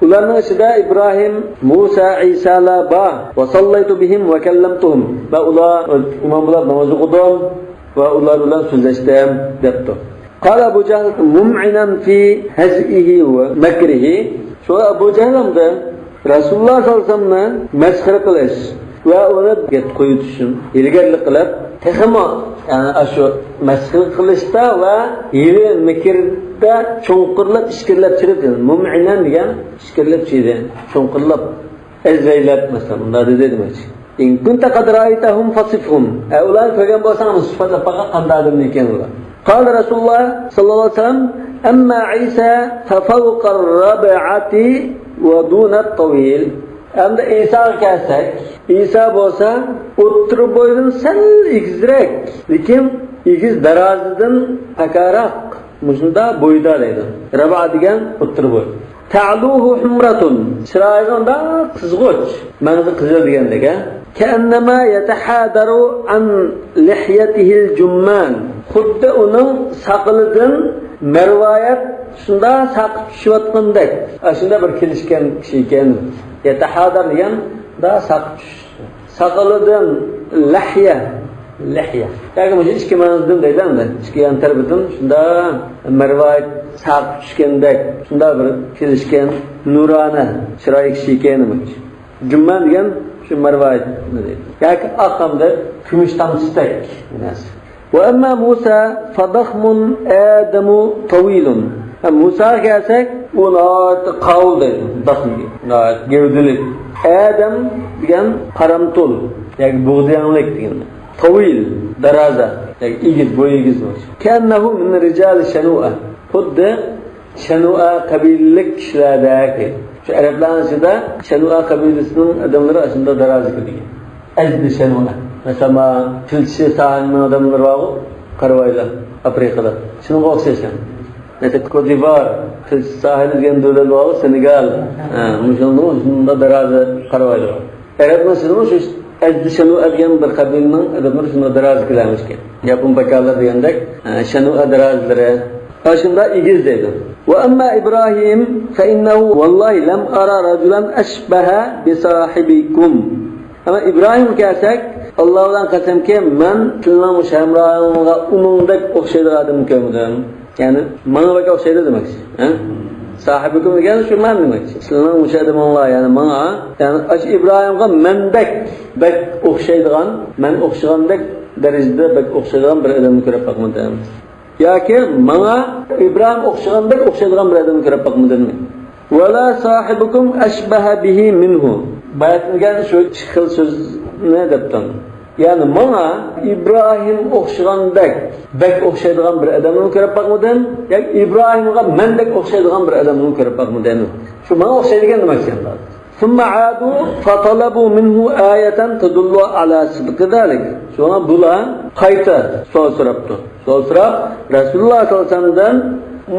ئۇلارنىڭ ئىچىدە ئىبراھىم، مۇسا، ئەيسالار بار. وصليت بهم وكلمتهم. مەن ئۇلار ئىمام بولۇپ ناماز ئوقۇدۇم ۋە ئۇلار بىلەن سۆزلەشتىم دەپتۇ. قال أبو جهل ممعنا في هزئه ومكره. شۇڭا ئەبۇ جەھىل ئەمدى رەسۇلۇللا ساللاللاھۇ ئەلەيھى ۋەسەللەمنى مەسخىرە قىلىش ۋە ئۇنى گەپ قويۇۋېتىشتىن ھىيلىگەرلىك قىلىپ، تېخىمۇ، يەنى، ئاشۇ مەسخىرە قىلىشتا ۋە ھىيلە مىكىردە چوڭقۇرلاپ، ئىچكىرىلەپ چىرىپ، مۇمئىنەن دېگەن ئىچكىرىلەپ چىرىدى، چوڭقۇرلاپ، ئەزۋەيلەپ، مەسىلەن، مۇنداق دېدى دېمەكچى. إن كنت قد رأيتهم فصفهم. ئە، ئۇلارنى كۆرگەن بولساڭ، سۈپەتلەپ باققىن، قانداق ئادەم ئىكەن ئۇلار. قال رسول الله صلى الله عليه وسلم: أما عيسى ففوق الربعة ودون الطويل. ئەمدى ئىساغا كەلسەك، ئىسا بولسا ئوتتۇرا بويدىن سەل ئېگىزرەك، لېكىن ئېگىز دارازىدىن پاكاراق، مۇشۇنداق بويدا دەيدۇ. رەبە دېگەن ئوتتۇرا بوي. تعلوه حمرة. چىرايىغا ئۇنداق قىزغۇچ. مەڭزى قىزىل دېگەندەك، ھە؟ كأنما يتحادر عن لحيته الجمان. خۇددى ئۇنىڭ ساقىلىدىن مەرۋايىت شۇنداق ساقىپ چۈشۈۋاتقاندەك. ئاشۇنداق بىر كېلىشكەن كىشى ئىكەن. يتحادر دېگەن مۇنداق ساقىپ چۈش. ساقىلىدىن لەھيە، لەھيە. ياكى مۇشۇ ئىككى مەڭزىدىن دەيدۇ ئەمدى. ئىككى يان تەرىپىدىن شۇنداق مەرۋايىت ساقىپ چۈشكەندەك، شۇنداق بىر كېلىشكەن نۇرانە چىرايلىق كىشى ئىكەن دېمەكچى. جۇممان دېگەن شۇ مەرۋايىتنى دەيدۇ. ياكى ئاق ھەمدە كۈمۈش تامچىسىدەك نەرسە. وأما موسى فضخم آدم طويل. ھە، مۇساغا كەلسەك، ئۇ ناھايىتى قاۋۇل دەيدۇ، داخمىگە، ناھايىتى گەۋدىلىك. ئادەم دېگەن قارامتۇل ياكى بۇغدىياڭلىك دېگەن. طويل، دارازا ياكى ئېگىز، بويى ئېگىز بولۇش. كأنه من رجال شنوءة. خۇددى شەنۇئا قەبىلىلىك كىشىلەردەك. شۇ ئەرەبلەرنىڭ ئىچىدە شەنۇئا قەبىلىسىنىڭ ئادەملىرى ئاشۇنداق دارازا كېلىدىكەن. ئەزدى شەنۇئا. مەسىلەن، ما پىلچى ساھىلنىڭ ئادەملىرى بارغۇ، قارىۋايلار، ئافرىقىدا. شۇنىڭغا ئوخشاش. مەسىلەن، كوتدىۋار، پىلچى ساھىلى دېگەن دۆلەت بارغۇ، سېنېگال. ھە، مۇشۇنىڭ شۇنداق دارازا قارىۋايلار. ئەرەبنىڭ سىزمۇ شۇ ئەزدى شەنۇئا دېگەن بىر قەبىلىنىڭ ئادەملىرى شۇنداق دارازا كېلەرمىشكەن. ياپون پاكالار دېگەندەك، ئە، شەنۇئا دارازىلىرى. ئاشۇنداق ئېگىز دەيدۇ. وأما إبراهيم فإنه والله لم أر رجلا أشبه بصاحبكم. ئەمما ئىبراھىمغا كەلسەك، ئاللا بىلەن قەسەمكى، مەن سىلىنىڭ مۇشۇ ھەمراھىڭىزغا ئۇنىڭدەك ئوخشايدىغان ئادەمنى كۆرمىدىم. يەنى ماڭا بەك ئوخشايدۇ دېمەكچى. ھە؟ ساھىبىكۇم دېگەن شۇ مەن دېمەكچى. سىلىنىڭ مۇشۇ ئادىمىڭلار، يەنى ماڭا، يەنى ئاشۇ ئىبراھىمغا مەندەك بەك ئوخشايدىغان، مەن ئوخشىغاندەك دەرىجىدە بەك ئوخشايدىغان بىر ئادەمنى كۆرۈپ باقمىدىم. ياكى ماڭا ئىبراھىم ئوخشىغاندەك ئوخشايدىغان بىر ئادەمنى كۆرۈپ باقمىدىم. ولا صاحبكم أشبه به منه. باياتىن دېگەن شۇ ئىككى خىل سۆزنى دەپتۇ. يەنى ماڭا ئىبراھىم ئوخشىغاندەك بەك ئوخشايدىغان بىر ئادەمنىمۇ كۆرۈپ باقمىدىم، ياكى ئىبراھىمغا مەندەك ئوخشايدىغان بىر ئادەمنىمۇ كۆرۈپ باقمىدىم. شۇ ماڭا ئوخشايدىكەن دېمەكچى. ثم عادوا فطلبوا منه آية تدل على صدق ذلك. شۇڭا بۇلار قايتا سوئال سوراپتۇ. سوئال سوراپ، رەسۇلۇللا ساللاللاھۇ ئەلەيھى ۋەسەللەمدىن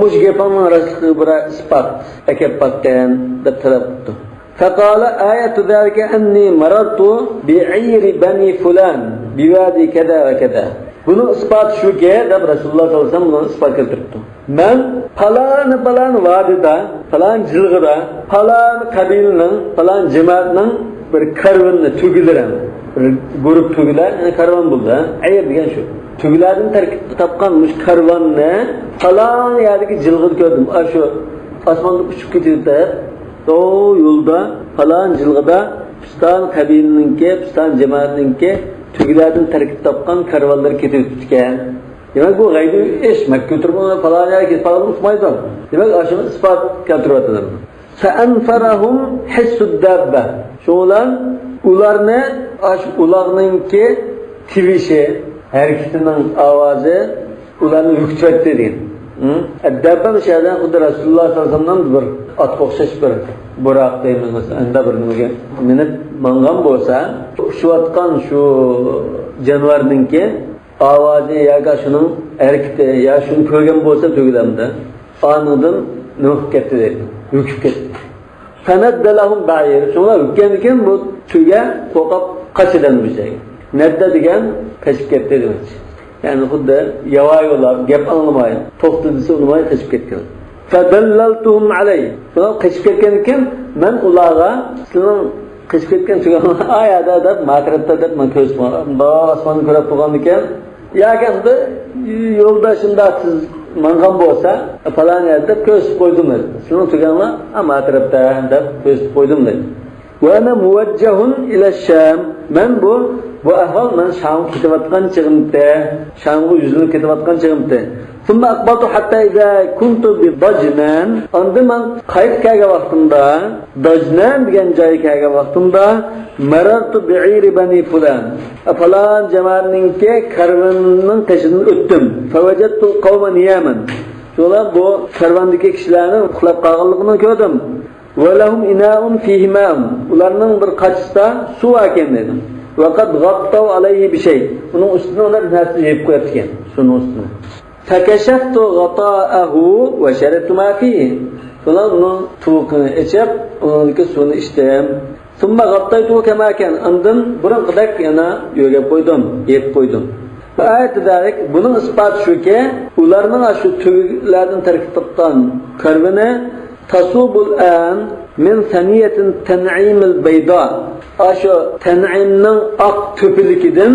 مۇشۇ گېپىڭنىڭ راستلىقىغا بىرەر ئىسپات ئەكەپ باققىن دەپ تەلەپ قىپتۇ. فقال آية ذلك أني مررت بعير بني فلان بوادي كذا وكذا. بۇنىڭ ئىسپاتى شۇكى، دەپ رەسۇلۇللا ساللاللاھۇ ئەلەيھى ۋەسەللەم بۇنىڭ ئىسپات كەلتۈرۈپتۇ. مەن پالان پالان ۋادىدا، پالان جىلغىدا، پالان قەبىلىنىڭ، پالان جامائەتنىڭ بىر كارۋىنىنى، تۆگىلىرى، بىر گۇرۇپ تۆگىلەر، يەنى كارۋان بولىدۇ، ھە؟ ئەير دېگەن شۇ. تۆگىلەردىن تەركىب تاپقان مۇشۇ كارۋاننى پالان يەردىكى جىلغىدا كۆردۈم. ئاشۇ ئاسماندا ئۇچۇپ كېتىۋېتىپ، ئو يولدا پالان جىلغىدا پىستان قەبىلىنىڭكى، پىستان جامائەتنىڭكى تۆگىلەردىن تەركىب تاپقان كارۋانلىرى كېتىۋېتىپتىكەن. دېمەك، بۇ غەيبىي ئىش. مەككە تۇرۇپ پالان يەرگە كېتىپ قالغان ئۇقمايدۇ. دېمەك، ئاشۇنى ئىسپات كەلتۈرۈۋاتىدۇ. فأنفرهم حس الدابة. شۇنىڭ بىلەن ئۇلارنى ئاشۇ ئۇلاغنىڭكى تىۋىشى، ھەرىكىتىنىڭ ئاۋازى ئۇلارنى ھۆكۈتۈۋەتتى دېگەن. ھە؟ داببە مۇشۇ يەردە خۇددى رەسۇلۇللا ساللاللاھۇ ئەلەيھى ۋەسەللەمنىڭ بىر ئات ئوخشاش بىر بۇراق دەيمىز، مەسىلەن، ئەندە بىر نېمىگە مىنىپ ماڭغان بولسا، ئۇچۇۋاتقان شۇ جانىۋارنىڭكى ئاۋازى ياكى شۇنىڭ ھەرىكىتى يا شۇنى كۆرگەن بولسا تۆگىلەمدە، ئانىڭدىن نېمە قىلىپ كەتتى دەيدۇ، ھۆكۈپ كەتتى. فند لهم بعير. شۇڭلار ھۆككەندىكىن بۇ تۆگە قورقۇپ قاچىدۇ بۇ جايغا. ند دېگەن قېچىپ كەتتى دېمەكچى. يەنى خۇددى ياۋايى بولاپ، گەپ ئاڭلىماي، توختا دېسە ئۇنىماي قېچىپ كەتكەن. فدللتهم عليه. شۇلار قېچىپ كەتكەندىكىن مەن ئۇلارغا سىلىنىڭ قېچىپ كەتكەن تۆگەڭلار ئا يەردە دەپ، ما تەرەپتە دەپ مەن كۆرسىتىپ قويغان. ئاسماننى كۆرۈپ تۇرغاندىكىن، ياكى خۇددى يولدا شۇنداق تېز ماڭغان بولسا، پالان يەردە دەپ كۆرسىتىپ قويدۇم دەيدۇ. سىلىنىڭ تۆگەڭلار، ھە، ما تەرەپتە دەپ كۆرسىتىپ قويدۇم دەيدۇ. وأنا موجه إلى الشام. مەن بۇ، بۇ ئەھۋال مەن شامغا كېتىۋاتقان چېغىمتى، شامغا يۈزلىنىپ كېتىۋاتقان چېغىمتى. ثم أقبلت حتى إذا كنت بدجنان. ئاندىن مەن قايتىپ كەلگەن ۋاقتىمدا، داجنان دېگەن جايغا كەلگەن ۋاقتىمدا، مررت بعير بني فلان. پالان جامائەتنىڭكى كارۋىنىنىڭ قېشىدىن ئۆتتۈم. فوجدت القوم نياما. شۇلار بۇ كارۋاندىكى كىشىلەرنىڭ ئۇخلاپ قالغانلىقىنى كۆردۈم. ولهم إناء فيه ماء. ئۇلارنىڭ بىر قاچىسىدا سۇ باركەن دېدىم. وقد غطوا عليه بشيء. ئۇنىڭ ئۈستىنى ئۇلار نەرسە يېپىپ قويۇپتىكەن، سۇنىڭ ئۈستىنى. فكشفت غطاءه وشربت ما فيه. شۇلار ئۇنىڭ تۇۋىقىنى ئېچىپ، ئۇنىڭدىكى سۇنى ئىچتىم. ثم غطيته كما كان. ئاندىن بۇرۇنقىدەك يەنە يۆگەپ قويدۇم، يېپىپ قويدۇم. وآية ذلك، بۇنىڭ ئىسپاتى شۇكى، ئۇلارنىڭ شۇ تۆگىلەردىن تەركىب تاپقان كارۋىنى تصوب الآن من ثنية تنعيم البيضاء. ئاشۇ تەنئىمنىڭ ئاق تۆپىلىكىدىن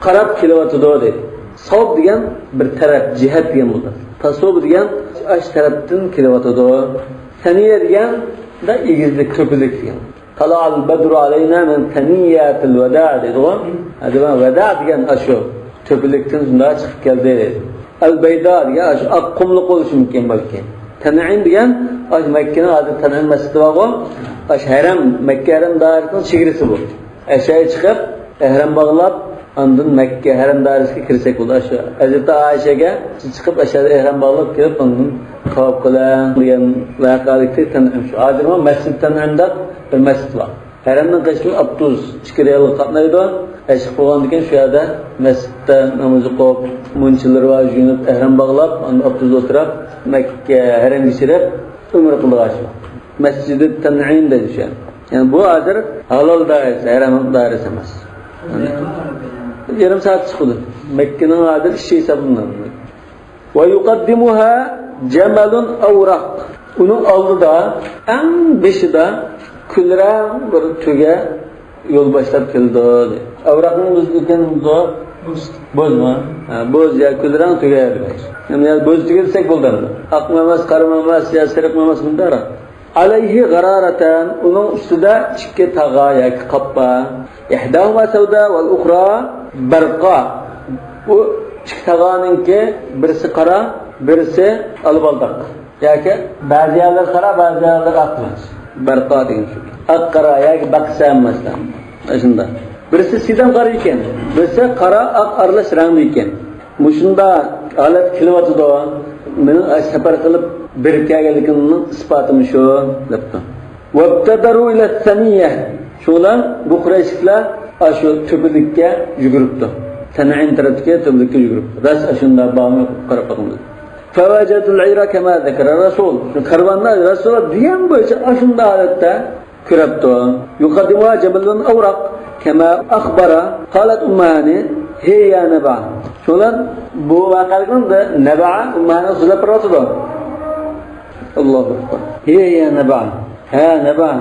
قاراپ كېلىۋاتىدۇ دەيدۇ. سوب دېگەن بىر تەرەپ، جىھەت دېگەن بولىدۇ. تاسوب دېگەن ئاشۇ تەرەپتىن كېلىۋاتىدۇ. سەنىيە دېگەن ئېگىزلىك، تۆپىلىك دېگەن. طلع البدر علينا من ثنيات الوداع دەيدىغۇ. ھە، دېمەك، ۋەدا دېگەن ئاشۇ تۆپىلىكتىن شۇنداق چىقىپ كەلدى دەيدۇ. ئەل بەيدا دېگەن ئاشۇ ئاق قۇملۇق بولۇشى مۇمكىن بەلكى. تەنئىم دېگەن ئاشۇ مەككىنىڭ ھازىر تەنئىم مەسچىتى بارغۇ. ئاشۇ ھەرەم، مەككە ھەرەم دائىرىسىنىڭ چېگرىسى بۇ. ئەشەگە چىقىپ، ئەھرام باغلاپ، ئاندىن مەككە ھەرەم دائىرىسىگە كىرسەك بولىدۇ. ئاشۇ ھەزرىتى ئائىشەگە چىقىپ، ئەشەدە ئەھرام باغلاپ كىرىپ، ئاندىن تاۋاپ قىلىڭ دېگەن ۋەقەلىكتە تەنئىم شۇ. ھازىرمۇ مەسچىد تەنئىمدا بىر مەسچىد بار. ھەرەمنىڭ قېشىدىن ئاپتوبۇس ئىككى رېئالغا قاتنايدۇ. ئەشىق بولغاندىكىن شۇ يەردە مەسچىتتە ناماز ئوقۇپ، مۇنچىلىرى بار، يۇيۇنۇپ، ئەھرام باغلاپ، ئاندىن ئاپتوبۇستا ئولتۇرۇپ، مەككە ھەرەمگە كىرىپ، ئۆمرە قىلىدىغان شۇ. مەسجىدى تەنئىم دەيدۇ شۇ. يەنى بۇ ھازىر ھالال دائىرىسى، ھەرەم دائىرىسى ئەمەس. يەنى يېرىم سائەت چىقىدۇ. مەككىنىڭ ھازىر ئىچى ھېسابلىنىدۇ. ويقدمها جمل أورق. ئۇنىڭ ئالدىدا، ئەڭ بېشىدا كۈلرەڭ بىر تۆگە يول باشلاپ كېلىدۇ. ئەۋراقنىڭ ئۆزى ئىكەن بۇ. بوزما؟ ھە، بوز يا كۈلرەڭ تۆگە دېمەك. يەنى بوز تۆگە دېسەك بولىدۇ. ئاقمۇ ئەمەس، قارىمۇ ئەمەس، يا سېرىقمۇ ئەمەس، بۇنداق. عليه غرارتان، ئۇنىڭ ئۈستىدە ئىككى تاغا ياكى قاپپا. إحداهما سوداء والأخرى برقاء. بۇ ئىككى تاغانىڭكى بىرسى قارا، بىرسى ئالىبالداق. ياكى بەزى يەرلەر قارا، بەزى يەرلەر ئاق. بەرقا دېگەن شۇ. ئاق قارا ياكى بەقسە مەسىلەن. ئاشۇنداق. بىرسى سىدام قارا ئىكەن، بىرسى قارا ئاق ئارىلاش رەڭدە ئىكەن. مۇشۇنداق ھالەت كېلىۋاتىدۇ. مېنىڭ سەپەر قىلىپ بېرىپ كەلگەنلىكىمنىڭ ئىسپاتىمۇ شۇ، دەپتۇ. وابتدروا إلى الثنية. شۇلار بۇ قۇرەيشلىكلەر ئاشۇ تۆپىلىككە يۈگۈرۈپتۇ. تەنئىم تەرەپتىكى تۆپىلىككە يۈگۈرۈپتۇ. راست ئاشۇنداق بارمۇ قاراپ باقىمىز. فوجدوا العير كما ذكر الرسول. شۇ كارۋاندا رەسۇلۇللا دېگەن بويىچە ئاشۇنداق ھالەتتە كۆرۈپتۇ. يقدمها جمل أورق كما أخبر. قالت أم هاني: هي يا نبعة. شۇلار بۇ ۋەقەلىكنى نەبەئە ئۇممۇ ھانىغا سۆزلەپ بېرىۋاتىدۇ. ئاللاھۇ ئەكبەر. هي يا نبعة. ھە، نەبەئە،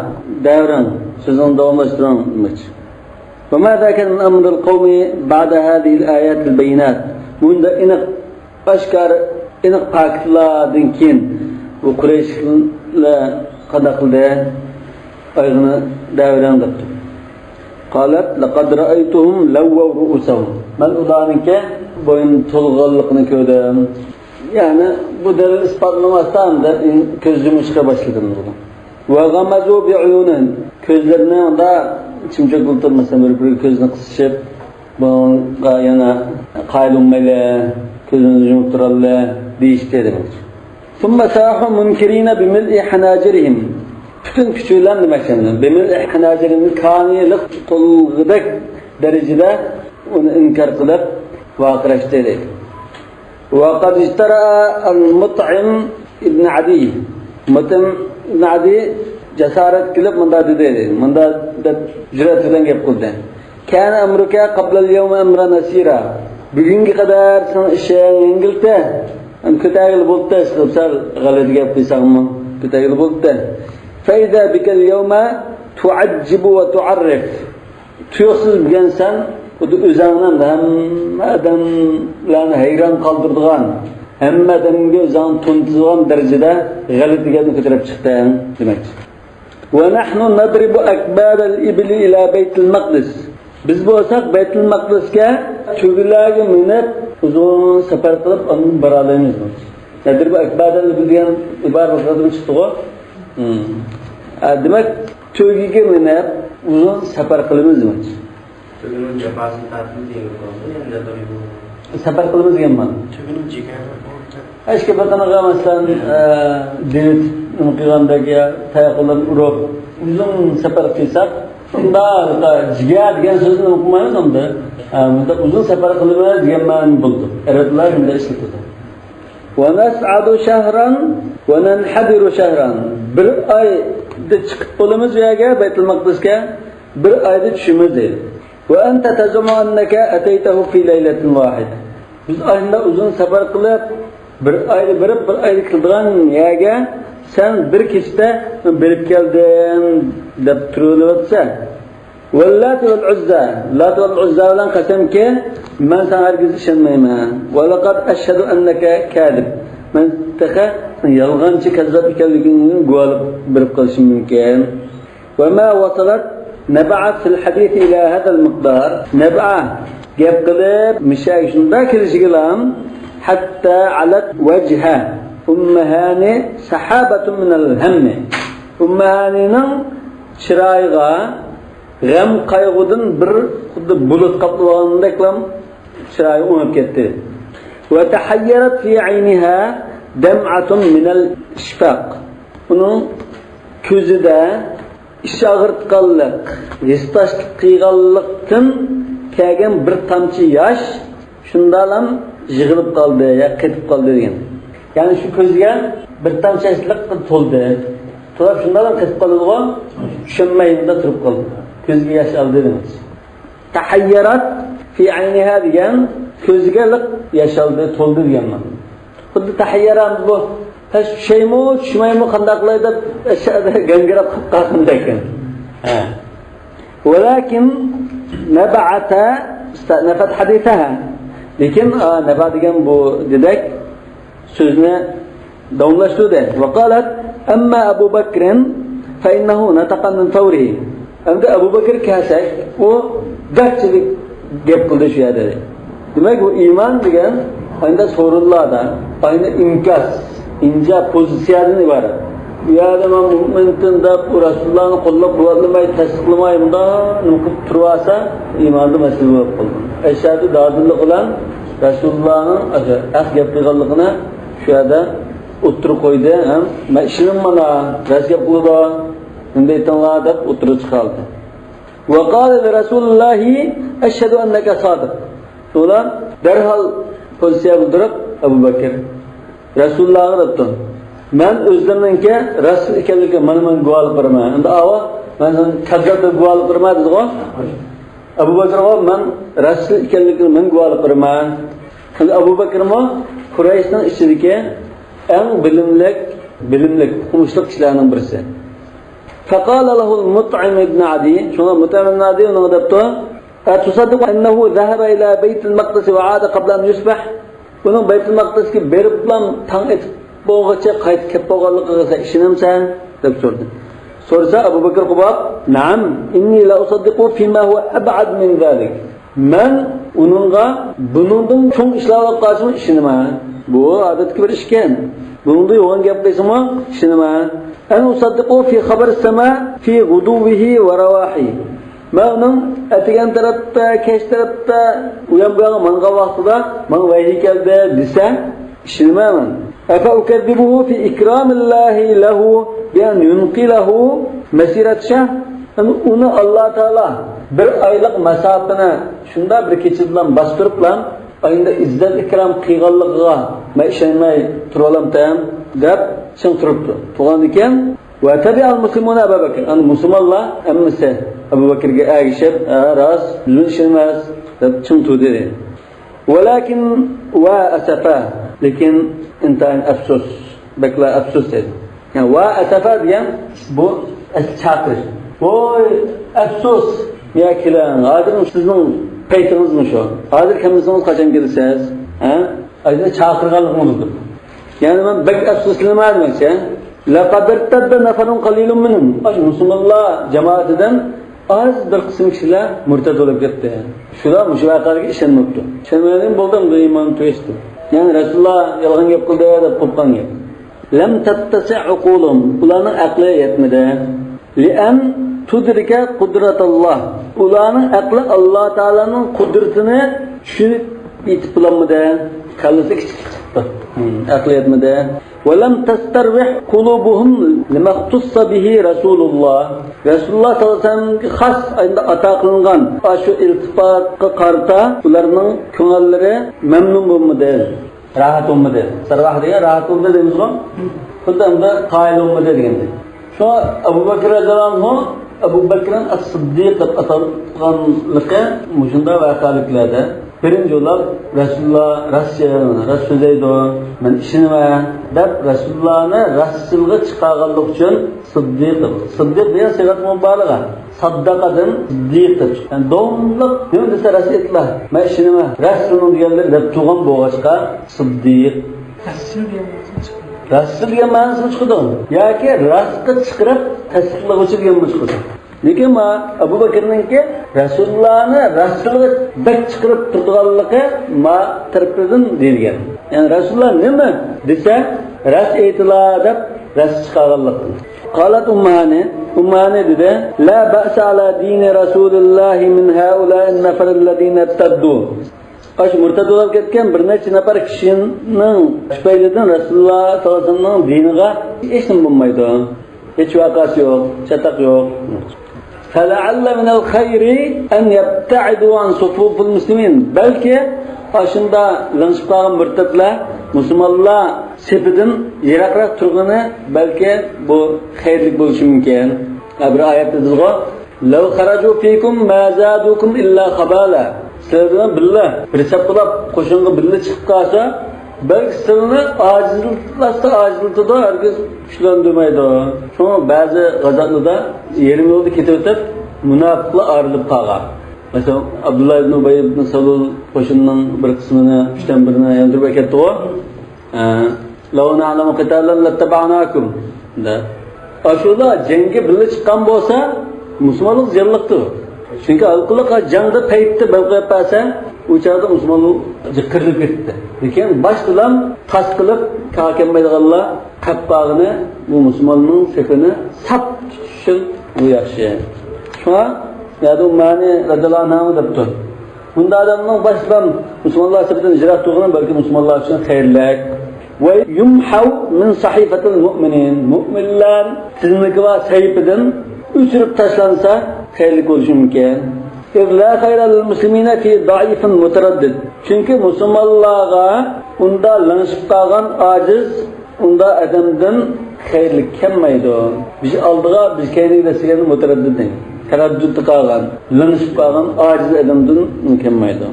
دەۋرىڭ، سۆزۈڭنى داۋاملاشتۇرۇڭ دېمەكچى. وماذا كان من أمر القوم بعد هذه الآيات البينات. بۇنداق ئېنىق ئاشكارا ئېنىق پاكىتلاردىن كېيىن بۇ قۇرەيشلەر قانداق قىلدى؟ ئايىغىنى دەۋرەڭ دەپتۇ. قالت: لقد رأيتهم لووا رؤوسهم. مەن ئۇلارنىڭكى بويۇن تولغانلىقىنى كۆردۈم. يەنى بۇ دەلىل ئىسپاتلىنىۋاتسا، ئەمدى كۆز يۇمۇشقا باشلىدىم. وغمضوا بعيونهم. كۆزلىرىنى ئۇندا چىمچاقلىتىپ، مەسىلەن، بىر-بىرى كۆزىنى قىسىشىپ، بۇنىڭغا يەنە قايىل بولمايلى، كۆزىمىزنى يۇمۇپ تۇرايلى دېيىشتى دېمەكچى. ثم صاحوا منكرين بملء حناجرهم. پۈتۈن كۈچى بىلەن دېمەكچى، بملء حناجرهم، كانى لىق تولغۇدەك دەرىجىدە ئۇنى ئىنكار قىلىپ ۋارقىراشتى دەيدۇ. وقد اجترأ المطعم ابن عدي. مۇتئىم ئىبن ئەدى جاسارەت قىلىپ مۇنداق دېدى، مۇنداق دەپ جۈرئەت بىلەن گەپ قىلدى. كان أمرك قبل اليوم أمرا يسيرا. بۈگۈنگە قەدەر سېنىڭ ئىشىڭ يەڭگىلتە. ئەمدى كۆتەرگىلى بولدى، سەل غەلىتە گەپ قىلساڭمۇ كۆتەرگىلى بولدى. فإذا بك اليوم تعجب وتعرف. تۇيۇقسىز بۈگۈن سەن خۇددى ئۆزۈڭنى ھەممە ئادەملەرنى ھەيران قالدۇرىدىغان، ھەممە ئادەمگە ئۆزۈڭنى تونۇتىدىغان دەرىجىدە غەلىتە گەپنى كۆتۈرۈپ چىقتىڭ دېمەكچى. ونحن نضرب أكباد الإبل إلى بيت المقدس. بىز بولساق بەيتۇل مەقدىسكە تۆگىلەرگە مىنىپ، ئۇزۇن سەپەر قىلىپ، ئاندىن بارالايمىز. نەدىر بۇ ئەكبادەل دېگەن ئىبارە بىر قېتىم چىقتىغۇ. ھىم. ئە، دېمەك، تۆگىگە مىنىپ، ئۇزۇن سەپەر قىلىمىز دېمەكچى. تۆگىنىڭ جاپاسىنى تارتىمىز دېگەن بولىدۇ، يەنى نەدىر بۇ. سەپەر قىلىمىز دېگەن مانا. تۆگىنىڭ جىگەرى بولىدۇ. ئىككى بېقىنىغا، مەسىلەن، ئە، دېۋىت نېمە قىلغاندەك، يا تاياق بىلەن ئۇرۇپ، ئۇزۇن سەپەر قىلساق، ئۇندا جىگەر دېگەن سۆزنى نېمە قىلمايمىز ئەمدى. ئە، مۇنداق ئۇزۇن سەپەر قىلىمىز دېگەن مەنىنى بولىدۇ. ئەرەبلەر مۇنداق ئىشلىتىدۇ. ونصعد شهرا وننحدر شهرا. بىر ئايدا چىقىپ بولىمىز ئۇ يەرگە، بەيتۇل مەقدىسكە، بىر ئايدا چۈشىمىز دەيدۇ. وأنت تزعم أنك أتيته في ليلة واحدة. بىز ئاشۇنداق ئۇزۇن سەپەر قىلىپ، بىر ئايدا بېرىپ، بىر ئايدا كېلىدىغان يەرگە سەن بىر كېچىدە بېرىپ كەلدىم دەپ تۇرۇۋېلىۋاتىسەن. واللات والعزى، لات ۋەل ئۇززا بىلەن قەسەمكى، مەن ساڭا ھەرگىز ئىشەنمەيمەن. ولقد أشهد أنك كاذب. مەن تېخى يالغانچى، كەززاپ ئىكەنلىكىڭنى گۇۋاھلىق بېرىپ قېلىشىم مۇمكىن. وما وصلت نبعة في الحديث إلى هذا المقدار. نەبئە گەپ قىلىپ، مىشەگە شۇنداق كېلىشىگىلا، حتى علت وجه أم هاني سحابة من الهم. ئۇممۇ ھانىنىڭ چىرايىغا غەم قايغۇدىن بىر خۇددى بۇلۇت قاپلىۋالغاندەكلا چىرايى ئوڭۇپ كەتتى. وتحيرت في عينها دمعة من الإشفاق. ئۇنىڭ كۆزىدە ئىچ ئاغرىتقانلىق، ھېسداشلىق قىلغانلىقتىن كەلگەن بىر تامچە ياش شۇنداقلا يىغىلىپ قالدى يا قېتىپ قالدى دېگەن. يەنى شۇ كۆزىگە بىر تامچە ياشلىق تولدى. تولا شۇنداقلا قېتىپ قالدىغۇ، چۈشەنمەي مۇنداق تۇرۇپ قالدى. كۆزىگە ياش ئالدى دېمەكچى. تحيرت في عينها دېگەن كۆزىگە لىق ياش ئالدى، تولدى دېگەن مانا. خۇددى تەھەييەرە بۇ، پەس چۈشەيمۇ، چۈشمەيمۇ، قانداق قىلاي دەپ، ئەشەدە گاڭگىراپ قاپتىكەن. ھە. ولكن نبعت استأنفت حديثها. لېكىن، ئا، نەبا دېگەن بۇ دېدەك سۆزنى داۋاملاشتۇردى. وقالت: أما أبو بكر فإنه نطق من فوره. ئەمدى ئەبۇ بەكرگە كەلسەك، ئۇ دەرچىلىك گەپ قىلدى شۇ يەردە. دېمەك، بۇ ئىمان دېگەن ئاينىدا سورۇنلاردا، ئاينىدا ئىنكاس، ئىنجا پوزىتسىيەدىن ئىبارەت. بۇ يەردە مەن مۇئمىنتىن دەپ، ئۇ رەسۇلۇللانى قوللاپ قۇۋۋەتلىمەي، تەستىقلىماي، مۇنداق نېمە قىلىپ تۇرۇۋالسا، ئىماندا مەسىلە بولۇپ قالىدۇ. ئەشەددىي دادىللىق بىلەن رەسۇلۇللانىڭ ھەق گەپ قىلغانلىقىنى شۇ يەردە ئوتتۇرىغا قويدى ھەم، مەن ئىشىنىمەن مانا، راست گەپ قىلىدۇ، نېمە دەيتىڭلار دەپ ئوتتۇرىغا چىقاردى. وقال لرسول الله: أشهد أنك صادق. شۇڭا دەرھال پوزىتسىيە بىلدۈرۈپ، ئەبۇ بەكرى رەسۇلۇللاغا دەپتۇ، مەن ئۆزلىرىنىڭكى رەسۇل ئىكەنلىكىگە مانا مەن گۇۋاھلىق بېرىمەن. ئەمدى ئاۋۇ، مەن سېنى كەززاپ دەپ گۇۋاھلىق بېرىمەن دېدىغۇ. ئەبۇ بەكرىغۇ، مەن رەسۇل ئىكەنلىكىگە مەن گۇۋاھلىق بېرىمەن. ئەبۇ بەكرىمۇ قۇرەيشنىڭ ئىچىدىكى ئەڭ بىلىملىك، بىلىملىك، ئوقۇمۇشلۇق كىشىلەرنىڭ بىرسى. فقال له المطعم بن عدي، شۇڭا مۇتئىم ئىبن ئەدى ئۇنىڭغا دەپتۇ، أتصدق أنه ذهب إلى بيت المقدس وعاد قبل أن يصبح؟ ئۇنىڭ بەيتۇل مەقدىسكە بېرىپلا تاڭ ئېتىپ بولغۇچە قايتىپ كەپ بولغانلىقىغا سەن ئىشىنەمسەن؟ دەپ سورىدى. سورىسا ئەبۇ بەكرى قوباپ، نعم، إني لأصدق فيما هو أبعد من ذلك. مەن ئۇنىڭغا بۇنىڭدىن چوڭ ئىشلار بولۇپ قالسىمۇ ئىشىنىمەن. بۇ ئادەتتىكى بىر ئىشكەن. بۇنىڭدىن يوغان گەپ قىلسىمۇ ئىشىنىمەن. أن أصدقه في خبر السماء في غدوه ورواحه. مەن ئۇنىڭ ئەتىگەن تەرەپتە، كەچ تەرەپتە، ئۇيان بۇيانغا ماڭغان ۋاقتىدا ماڭا ۋەھىي كەلدى دېسە، ئىشىنىمەن. أفأكذبه في إكرام الله له بأن ينقله مسيرة شهر؟ يەنى ئۇنى ئاللا تائالا بىر ئايلىق مەساپىنى شۇنداق بىر كېچىدىلا باستۇرۇپلا، ئاينىدا ئىززەت ئىكرام قىلغانلىقىغا مەن ئىشەنمەي تۇرۇۋالامتىم دەپ چىڭ تۇرۇپتۇ. تۇرغاندىكىن، وتبع المسلمون أبا بكر. ئەنە مۇسۇلمانلار ھەممىسى ئەبۇ بەكرىگە ئەگىشىپ، ھە، راست، بىزمۇ ئىشىنىمىز دەپ چىڭ تۇردى. ولكن وأسفا، لېكىن ئىنتايىن ئەپسۇس، بەكلا ئەپسۇس دەيدۇ. يەنى ۋە ئەسەفا دېگەن بۇ ئەس-، چاقىرىش. ۋوي، ئەپسۇس، يا كېلىڭ، ھازىر سىزنىڭ پەيتىڭىزمۇ شۇ. ھازىر كەلمىسىڭىز قاچان كېلىسىز؟ ھە؟ ئەسلى چاقىرغانلىقىڭىزدۇر. يەنى مەن بەك ئەپسۇسلىنىمەن دېمەكچى. لقد ارتد نفر قليل منهم. ئاشۇ مۇسۇلمانلار جامائىتىدىن ئاز بىر قىسىم كىشىلەر مۇرتەد بولۇپ كەتتى. شۇلار مۇشۇ ۋەقەلەرگە ئىشەنمەپتۇ. ئىشەنمىگەندىن بولدى، ئەمدى ئىمان تۈگەشتى. يەنى رەسۇلۇللا يالغان گەپ قىلدى دەپ قوپقان گەپ. لم تتسع عقولهم. ئۇلارنىڭ ئەقلى يەتمىدى. لأن تدرك قدرة الله. ئۇلارنىڭ ئەقلى ئاللا تائالانىڭ قۇدرىتىنى چۈشىنىپ يېتىپ بولالمىدى. كاللىسى كىچىك چىقتى. ھىم، ئەقلى يەتمىدى. ولم تسترح قلوبهم لما اختص به رسول الله. رەسۇلۇللا ساللاللاھۇ ئەلەيھى ۋەسەللەمگە خاس ئاتا قىلىنغان ئاشۇ ئىلتىپاتقا قارىتا ئۇلارنىڭ كۆڭۈللىرى مەمنۇن بولمىدى. راھەت بولمىدى. سەرراھ دېگەن راھەت بولمىدى دەيمىزغۇ؟ خۇددى ئەمدى قايىل بولمىدى دېگەندەك. شۇڭا ئەبۇ بەكرى رەزىياللاھۇ ئەنھۇ، ئەبۇ بەكرىن ئەس-سىددىق دەپ ئاتالغانلىقى مۇشۇنداق ۋەقەلىكلەردە، بىرىنچى بولۇپ، رەسۇلۇللا راست، راست سۆزلەيدۇ، مەن ئىشىنىمەن دەپ، رەسۇلۇللانى راستچىلغا چىقارغانلىقى ئۈچۈن سىددىق دەپ. سىددىق دېگەن سىغەت مۇبالىغە. سەددەقەدىن سىددىق دەپ چىققان. يەنى داۋاملىق نېمە دېسە راست ئېيتىلا، مەن ئىشىنىمەن، راستسىنىڭ دېگەنلىرى دەپ تۇرغان بولغاچقا سىددىق. راستچىل دېگەن مەنىسىنى چىقىرىدۇ. راستچىل دېگەن مەنىسىنى چىقىدۇ. ياكى راستقا چىقىرىپ تەستىقلىغۇچى دېگەنمۇ چىقىدۇ. لېكىن ما ئەبۇ بەكرىنىڭكى رەسۇلۇللانى راستچىلغا بەك چىقىرىپ تۇرىدىغانلىقى ما تەرىپىدىن دېيىلگەن. يەنى رەسۇلۇللا نېمە دېسە راست ئېيتىلا دەپ رەس چىقارغانلىقتىن. قالت ئۇممۇ ھانى، ئۇممۇ ھانى دېدى: لا بأس على دين رسول الله من هؤلاء النفر الذين ارتدوا. ئاشۇ مۇرتەد بولۇپ كەتكەن بىر نەچچە نەپەر كىشىنىڭ تۈپەيلىدىن رەسۇلۇللا ساللاللاھۇ ئەلەيھى ۋەسەللەمنىڭ دىنىغا ھېچ نېمە بولمايدۇ. ھېچ ۋەقەسى يوق، چاتاق يوق. فلعل من الخير أن يبتعدوا عن صفوف المسلمين. بەلكى ئاشۇنداق لىڭشىپ قالغان مۇرتەدلەر مۇسۇلمانلار سېپىدىن يىراقراق تۇرغىنى بەلكى بۇ خەيرلىك بولۇشى مۇمكىن. ھە، بىر ئايەتتە دېدىغۇ، لو خرجوا فيكم ما زادوكم إلا خبالا. سىلەر بىلەن بىللە بىر سەپ بولاپ قوشۇنغا بىللە چىقىپ قالسا، بەلكى سىلىنى ئاجىزلاتسا ئاجىزلىتىدۇ، ھەرگىز كۈچلەندۈرمەيدۇ. شۇڭا بەزى غازاتلاردا يېرىم يولدا كېتىۋېتىپ، مۇناپىقلار ئايرىلىپ قالغان. مەسىلەن، ئابدۇللا ئىبن ئۇبەي ئىبن سەلۇل قوشۇننىڭ بىر قىسمىنى، ئۈچتىن بىرىنى ياندۇرۇپ ئەكەتتىغۇ. ئە، لو نعلم قتالا لاتبعناكم، دە. ئاشۇلار جەڭگە بىللە چىققان بولسا، مۇسۇلمانلار زىيانلىقتۇر. چۈنكى ھالقىلىق جەڭدە پەيتتە بەل قويۇپ بەرسە، ئۇ چاغدا مۇسۇلمانلار جىققىرىلىپ كېتىپتۇ. لېكىن باشتىلا تاس قىلىپ كاكەنمەيدىغانلار قەپ قالغىنى، بۇ مۇسۇلماننىڭ سېپىنى ساپ تۇتۇش ئۈچۈن بۇ ياخشى. شۇڭا يەنە ئۇممۇ ھانى رەزىياللاھۇ ئەنھا دەپتۇ. بۇنداق ئادەمنىڭ باشتىن مۇسۇلمانلار سېپىدىن يىراق تۇرغىنى بەلكى مۇسۇلمانلار ئۈچۈن خەيرلىك. ويمحو من صحيفة المؤمنين. مۆمىنلەر تىزىملىكى بار سەھىپىدىن ئۆچۈرۈپ تاشلانسا خەيرلىك بولۇشى مۇمكىن. إذ لا خير للمسلمين في ضعيف متردد. چۈنكى مۇسۇلمانلارغا ئۇنداق لىڭشىپ قالغان ئاجىز ئۇنداق ئادەمدىن خەيرلىك كەلمەيدۇ. بىز ئالدىغا، بىز كەينىگە دەسسىگەندە مۇتەرەددىت دەيمىز. تەرەددۇتتا قالغان، لىڭشىپ قالغان ئاجىز ئادەمدىن كەلمەيدۇ.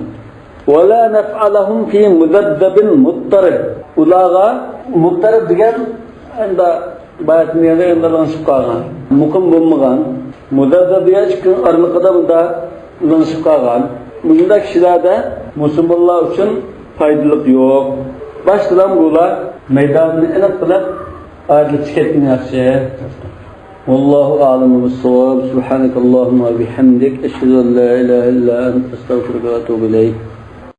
ولا نفع لهم في مذبذب مضطرب. ئۇلارغا مۇتتەرىب دېگەن ئەمدى باياتىن دېگەندە ئەمدى لىڭشىپ قالغان، مۇقىم بولمىغان، مۇزەبزەب دېگەن ئىككىنىڭ ئارىلىقىدا بۇنداق لىڭشىپ قالغان. مۇشۇنداق كىشىلەردە مۇسۇلمانلار ئۈچۈن پايدىلىق يوق. باشتىلا بۇلار مەيدانىنى ئېنىق بىلىپ، ئايرىلىپ چىقىۋەتكىنى ياخشى. والله أعلم بالصواب. سبحانك اللهم وبحمدك، أشهد أن لا إله إلا أنت، أستغفرك وأتوب إليك.